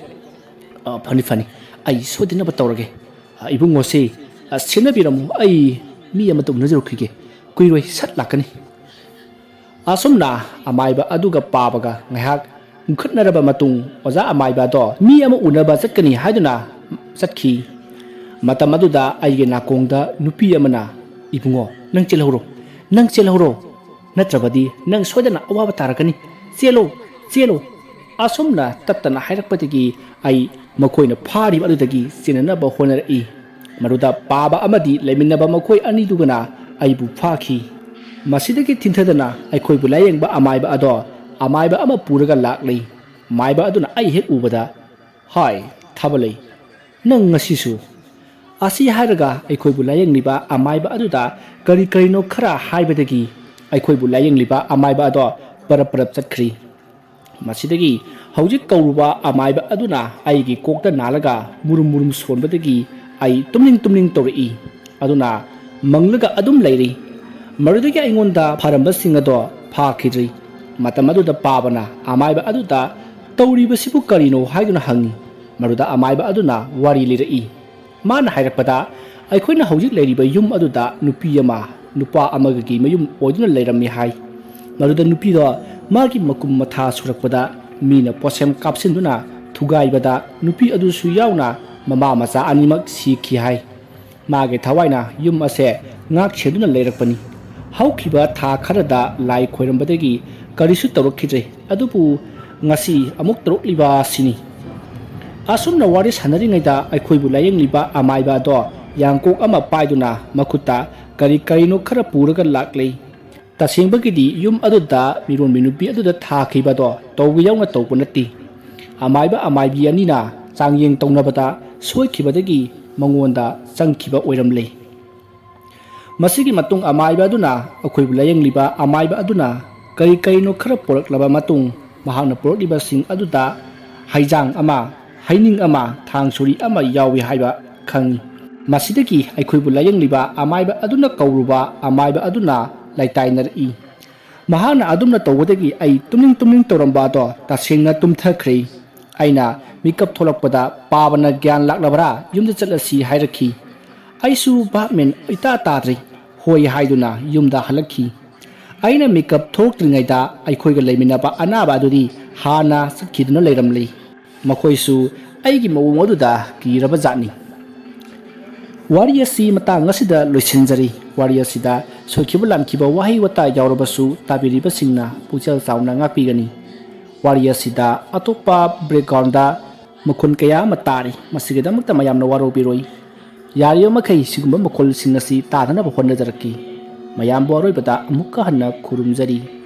"ꯑꯥ, ꯐꯅꯤ, ꯐꯅꯤ꯫ ꯑꯩ ꯁꯣꯏꯗꯅꯕ ꯇꯧꯔꯒꯦ꯫ ꯑꯥ, ꯏꯕꯨꯡꯉꯣꯁꯤ, ꯑꯥ, ꯁꯦꯟꯅꯕꯤꯔꯝꯃꯨ꯫ ꯑꯩ ꯃꯤ ꯑꯃꯇ ꯎꯅꯖꯔꯨꯈꯤꯒꯦ꯫ ꯀꯨꯏꯔꯣꯏ, ꯁꯠ ꯂꯥꯛꯀꯅꯤ꯫" ꯑꯁꯨꯝꯅ ꯑꯃꯥꯏꯕ ꯑꯗꯨꯒ ꯄꯥꯕꯒ ꯉꯥꯏꯍꯥꯛ ꯎꯪꯈꯠꯅꯔꯕ ꯃꯇꯨꯡ, ꯑꯣꯖꯥ ꯑꯃꯥꯏꯕ ꯑꯗꯣ ꯃꯤ ꯑꯃ ꯎꯅꯕ ꯆꯠꯀꯅꯤ ꯍꯥꯏꯗꯨꯅ ꯆꯠꯈꯤ꯫ ꯃꯇꯝ ꯑꯗꯨꯗ ꯑꯩꯒꯤ ꯅꯥꯀꯣꯡꯗ ꯅꯨꯄꯤ ꯑꯃꯅ, "ꯏꯕꯨꯡꯉꯣ, ꯅꯪ ꯆꯦꯜꯍꯧꯔꯣ, ꯅꯪ ꯆꯦꯜꯍꯧꯔꯣ, ꯅꯠꯇ꯭ꯔꯕꯗꯤ ꯅꯪ ꯁꯣꯏꯗꯅ ꯑꯋꯥꯕ ꯇꯥꯔꯛꯀꯅꯤ꯫ ꯆꯦꯜꯂꯣ, ꯆꯦꯜꯂꯣ꯫" ꯑꯁꯨꯝꯅ ꯇꯠꯇꯅ ꯍꯥꯏꯔꯛꯄꯗꯒꯤ ꯑꯩ ꯃꯈꯣꯏꯅ ꯐꯥꯔꯤꯕ ꯑꯗꯨꯗꯒꯤ ꯆꯦꯟꯅꯅꯕ ꯍꯣꯠꯅꯔꯛꯏ꯫ ꯃꯗꯨꯗ ꯄꯥꯕ ꯑꯃꯗꯤ ꯂꯩꯃꯤꯟꯅꯕ ꯃꯈꯣꯏ ꯑꯅꯤꯗꯨꯒꯅ ꯑꯩꯕꯨ ꯐꯥꯈꯤ꯫ ꯃꯁꯤꯗꯒꯤ ꯊꯤꯟꯊꯗꯅ ꯑꯩꯈꯣꯏꯕꯨ ꯂꯥꯌꯦꯡꯕ ꯑꯃꯥꯏꯕ ꯑꯗꯣ ꯑꯃꯥꯏꯕ ꯑꯃ ꯄꯨꯔꯒ ꯂꯥꯛꯂꯤ꯫ ꯃꯥꯏꯕ ꯑꯗꯨꯅ ꯑꯩ ꯍꯦꯛ ꯎꯕꯗ, "ꯍꯥꯏ, ꯊꯥꯕꯂꯩ, ꯅꯪ ꯉꯁꯤꯁꯨ?" ꯑꯁꯤ ꯍꯥꯏꯔꯒ ꯑꯩꯈꯣꯏꯕꯨ ꯂꯥꯌꯦꯡꯂꯤꯕ ꯑꯃꯥꯏꯕ ꯑꯗꯨꯗ ꯀꯔꯤ ꯀꯔꯤꯅꯣ ꯈꯔ ꯍꯥꯏꯕꯗꯒꯤ ꯑꯩꯈꯣꯏꯕꯨ ꯂꯥꯌꯦꯡꯂꯤꯕ ꯑꯃꯥꯏꯕ ꯑꯗꯣ ꯄꯔꯞ ꯄꯔꯞ ꯆꯠꯈ꯭ꯔꯤ꯫ ꯃꯁꯤꯗꯒꯤ ꯍꯧꯖꯤꯛ ꯀꯧꯔꯨꯕ ꯑꯃꯥꯏꯕ ꯑꯗꯨꯅ ꯑꯩꯒꯤ ꯀꯣꯛꯇ ꯅꯥꯜꯂꯒ ꯃꯨꯔꯨꯝ ꯃꯨꯔꯨꯝ ꯁꯣꯟꯕꯗꯒꯤ ꯑꯩ ꯇꯨꯝꯅꯤꯡ ꯇꯨꯝꯅꯤꯡ ꯇꯧꯔꯛꯏ꯫ ꯑꯗꯨꯅ ꯃꯪꯂꯒ ꯑꯗꯨꯝ ꯂꯩꯔꯤ꯫ ꯃꯗꯨꯗꯒꯤ ꯑꯩꯉꯣꯟꯗ ꯐꯥꯔꯝꯕꯁꯤꯡ ꯑꯗꯣ ꯐꯥꯈꯤꯗ꯭ꯔꯤ꯫ ꯃꯇꯝ ꯑꯗꯨꯗ ꯄꯥꯕꯅ ꯑꯃꯥꯏꯕ ꯑꯗꯨꯗ "ꯇꯧꯔꯤꯕꯁꯤꯕꯨ ꯀꯔꯤꯅꯣ?" ꯍꯥꯏꯗꯨꯅ ꯍꯪꯉꯤ꯫ ꯃꯗꯨꯗ ꯑꯃꯥꯏꯕ ꯑꯗꯨꯅ ꯋꯥꯔꯤ ꯂꯤꯔꯛꯏ꯫ ꯃꯥꯅ ꯍꯥꯏꯔꯛꯄꯗ, "ꯑꯩꯈꯣꯏꯅ ꯍꯧꯖꯤꯛ ꯂꯩꯔꯤꯕ ꯌꯨꯝ ꯑꯗꯨꯗ ꯅꯨꯄꯤ ꯑꯃ ꯅꯨꯄꯥ ꯑꯃꯒꯒꯤ ꯃꯌꯨꯝ ꯑꯣꯏꯗꯨꯅ ꯂꯩꯔꯝꯃꯤ" ꯍꯥꯏ꯫ ꯃꯗꯨꯗ ꯅꯨꯄꯤꯗꯣ ꯃꯥꯒꯤ ꯃꯀꯨꯝ ꯃꯊꯥ ꯁꯨꯔꯛꯄꯗ ꯃꯤꯅ ꯄꯣꯠꯁꯦꯝ ꯀꯥꯞꯁꯤꯟꯗꯨꯅ ꯊꯨꯒꯥꯏꯕꯗ ꯅꯨꯄꯤ ꯑꯗꯨꯁꯨ ꯌꯥꯎꯅ ꯃꯃꯥ ꯃꯆꯥ ꯑꯅꯤꯃꯛ ꯁꯤꯈꯤ ꯍꯥꯏ꯫ ꯃꯥꯒꯤ ꯊꯋꯥꯏꯅ ꯌꯨꯝ ꯑꯁꯦ ꯉꯥꯛ ꯁꯦꯟꯗꯨꯅ ꯂꯩꯔꯛꯄꯅꯤ꯫ ꯍꯧꯈꯤꯕ ꯊꯥ ꯈꯔꯗ ꯂꯥꯏ ꯈꯣꯏꯔꯝꯕꯗꯒꯤ ꯀꯔꯤꯁꯨ ꯇꯧꯔꯛꯈꯤꯗ꯭ꯔꯦ꯫ ꯑꯗꯨꯕꯨ ꯉꯁꯤ ꯑꯃꯨꯛ ꯇꯧꯔꯛꯂꯤꯕ ꯑꯁꯤꯅꯤ꯫ ꯑꯁꯨꯝꯅ ꯋꯥꯔꯤ ꯁꯥꯟꯅꯔꯤꯉꯩꯗ ꯑꯩꯈꯣꯏꯕꯨ ꯂꯥꯌꯦꯡꯂꯤꯕ ꯑꯃꯥꯏꯕ ꯑꯗꯣ ꯌꯥꯡꯀꯣꯛ ꯑꯃ ꯄꯥꯏꯗꯨꯅ ꯃꯈꯨꯠꯇ ꯀꯔꯤ ꯀꯔꯤꯅꯣ ꯈꯔ ꯄꯨꯔꯒ ꯂꯥꯛꯂꯦ꯫ ꯇꯁꯦꯡꯕꯒꯤꯗꯤ ꯌꯨꯝ ꯑꯗꯨꯗ ꯃꯤꯔꯣꯟꯕꯤ ꯅꯨꯄꯤ ꯑꯗꯨꯗ ꯊꯥꯈꯤꯕꯗꯣ ꯇꯧꯕ ꯌꯥꯎꯅ ꯇꯧꯕ ꯅꯠꯇꯦ꯫ ꯑꯃꯥꯏꯕ ꯑꯃꯥꯏꯕꯤ ꯑꯅꯤꯅ ꯆꯥꯡꯌꯦꯡ ꯇꯧꯅꯕꯗ ꯁꯣꯏꯈꯤꯕꯗꯒꯤ ꯃꯉꯣꯟꯗ ꯆꯪꯈꯤꯕ ꯑꯣꯏꯔꯝꯂꯦ꯫ ꯃꯁꯤꯒꯤ ꯃꯇꯨꯡ ꯑꯃꯥꯏꯕ ꯑꯗꯨꯅ, ꯑꯩꯈꯣꯏꯕꯨ ꯂꯥꯌꯦꯡꯂꯤꯕ ꯑꯃꯥꯏꯕ ꯑꯗꯨꯅ ꯀꯔꯤ ꯀꯔꯤꯅꯣ ꯈꯔ ꯄꯨꯔꯛꯂꯕ ꯃꯇꯨꯡ, ꯃꯍꯥꯛꯅ ꯄꯨꯔꯛꯂꯤꯕꯁꯤꯡ ꯑꯗꯨꯗ ꯍꯩꯖꯥꯡ ꯑꯃ, ꯍꯩꯅꯤꯡ ꯑꯃ, ꯊꯥꯡ ꯁꯣꯔꯤ ꯑꯃ ꯌꯥꯎꯏ ꯍꯥꯏꯕ ꯈꯪꯏ꯫ ꯃꯁꯤꯗꯒꯤ ꯑꯩꯈꯣꯏꯕꯨ ꯂꯥꯌꯦꯡꯂꯤꯕ ꯑꯃꯥꯏꯕ ꯑꯗꯨꯅ ꯀꯧꯔꯨꯕ ꯑꯃꯥꯏꯕ ꯑꯗꯨꯅ ꯂꯩꯇꯥꯏꯅꯔꯛꯏ꯫ ꯃꯍꯥꯛꯅ ꯑꯗꯨꯝꯅ ꯇꯧꯕꯗꯒꯤ ꯑꯩ ꯇꯨꯝꯅꯤꯡ ꯇꯨꯝꯅꯤꯡ ꯇꯧꯔꯝꯕ ꯑꯗꯣ ꯇꯁꯦꯡꯅ ꯇꯨꯝꯊꯈ꯭ꯔꯦ꯫ ꯑꯩꯅ ꯃꯤꯀꯞ ꯊꯣꯛꯂꯛꯄꯗ ꯄꯥꯕꯅ ꯒ꯭ꯌꯥꯟ ꯂꯥꯛꯂꯕ꯭ꯔꯥ, ꯌꯨꯝꯗ ꯆꯠꯂꯁꯤ ꯍꯥꯏꯔꯛꯈꯤ꯫ ꯑꯩꯁꯨ ꯚꯥꯞ ꯃꯦꯟ ꯏꯇꯥ ꯇꯥꯗ꯭ꯔꯦ, ꯍꯣꯏ ꯍꯥꯏꯗꯨꯅ ꯌꯨꯝꯗ ꯍꯜꯂꯛꯈꯤ꯫ ꯑꯩꯅ ꯃꯤꯀꯞ ꯊꯣꯛꯇ꯭ꯔꯤꯉꯩꯗ ꯑꯩꯈꯣꯏꯒ ꯂꯩꯃꯤꯟꯅꯕ ꯑꯅꯥꯕ ꯑꯗꯨꯗꯤ ꯍꯥꯟꯅ ꯆꯠꯈꯤꯗꯨꯅ ꯂꯩꯔꯝꯂꯦ꯫ ꯃꯈꯣꯏꯁꯨ ꯑꯩꯒꯤ ꯃꯑꯣꯡ ꯑꯗꯨꯗ ꯀꯤꯔꯕ ꯖꯥꯠꯅꯤ꯫ ꯋꯥꯔꯤ ꯑꯁꯤ ꯃꯇꯥꯡ ꯑꯁꯤꯗ ꯂꯣꯏꯁꯤꯟꯖꯔꯤ꯫ ꯋꯥꯔꯤ ꯑꯁꯤꯗ ꯁꯣꯏꯈꯤꯕ ꯂꯥꯟꯈꯤꯕ ꯋꯥꯍꯩ ꯋꯥꯇꯥ ꯌꯥꯎꯔꯕꯁꯨ ꯇꯥꯕꯤꯔꯤꯕꯁꯤꯡꯅ ꯄꯨꯛꯆꯦꯜ ꯆꯥꯎꯅ ꯉꯥꯛꯄꯤꯒꯅꯤ꯫ ꯋꯥꯔꯤ ꯑꯁꯤꯗ ꯑꯇꯣꯞꯄ backgroundꯗ ꯃꯈꯣꯟ ꯀꯌꯥ ꯑꯃ ꯇꯥꯔꯤ꯫ ꯃꯁꯤꯒꯤꯗꯃꯛꯇ ꯃꯌꯥꯝꯅ ꯋꯥꯔꯧꯕꯤꯔꯣꯏ꯫ ꯌꯥꯔꯤꯕ ꯃꯈꯩ ꯁꯤꯒꯨꯝꯕ ꯃꯈꯣꯜꯁꯤꯡ ꯑꯁꯤ ꯇꯥꯗꯅꯕ ꯍꯣꯠꯅꯖꯔꯛꯀꯦ꯫ ꯃꯌꯥꯝꯕꯨ ꯑꯔꯣꯏꯕꯗ ꯑꯃꯨꯛꯀ ꯍꯟꯅ ꯈꯨꯔꯨꯝꯖꯔꯤ꯫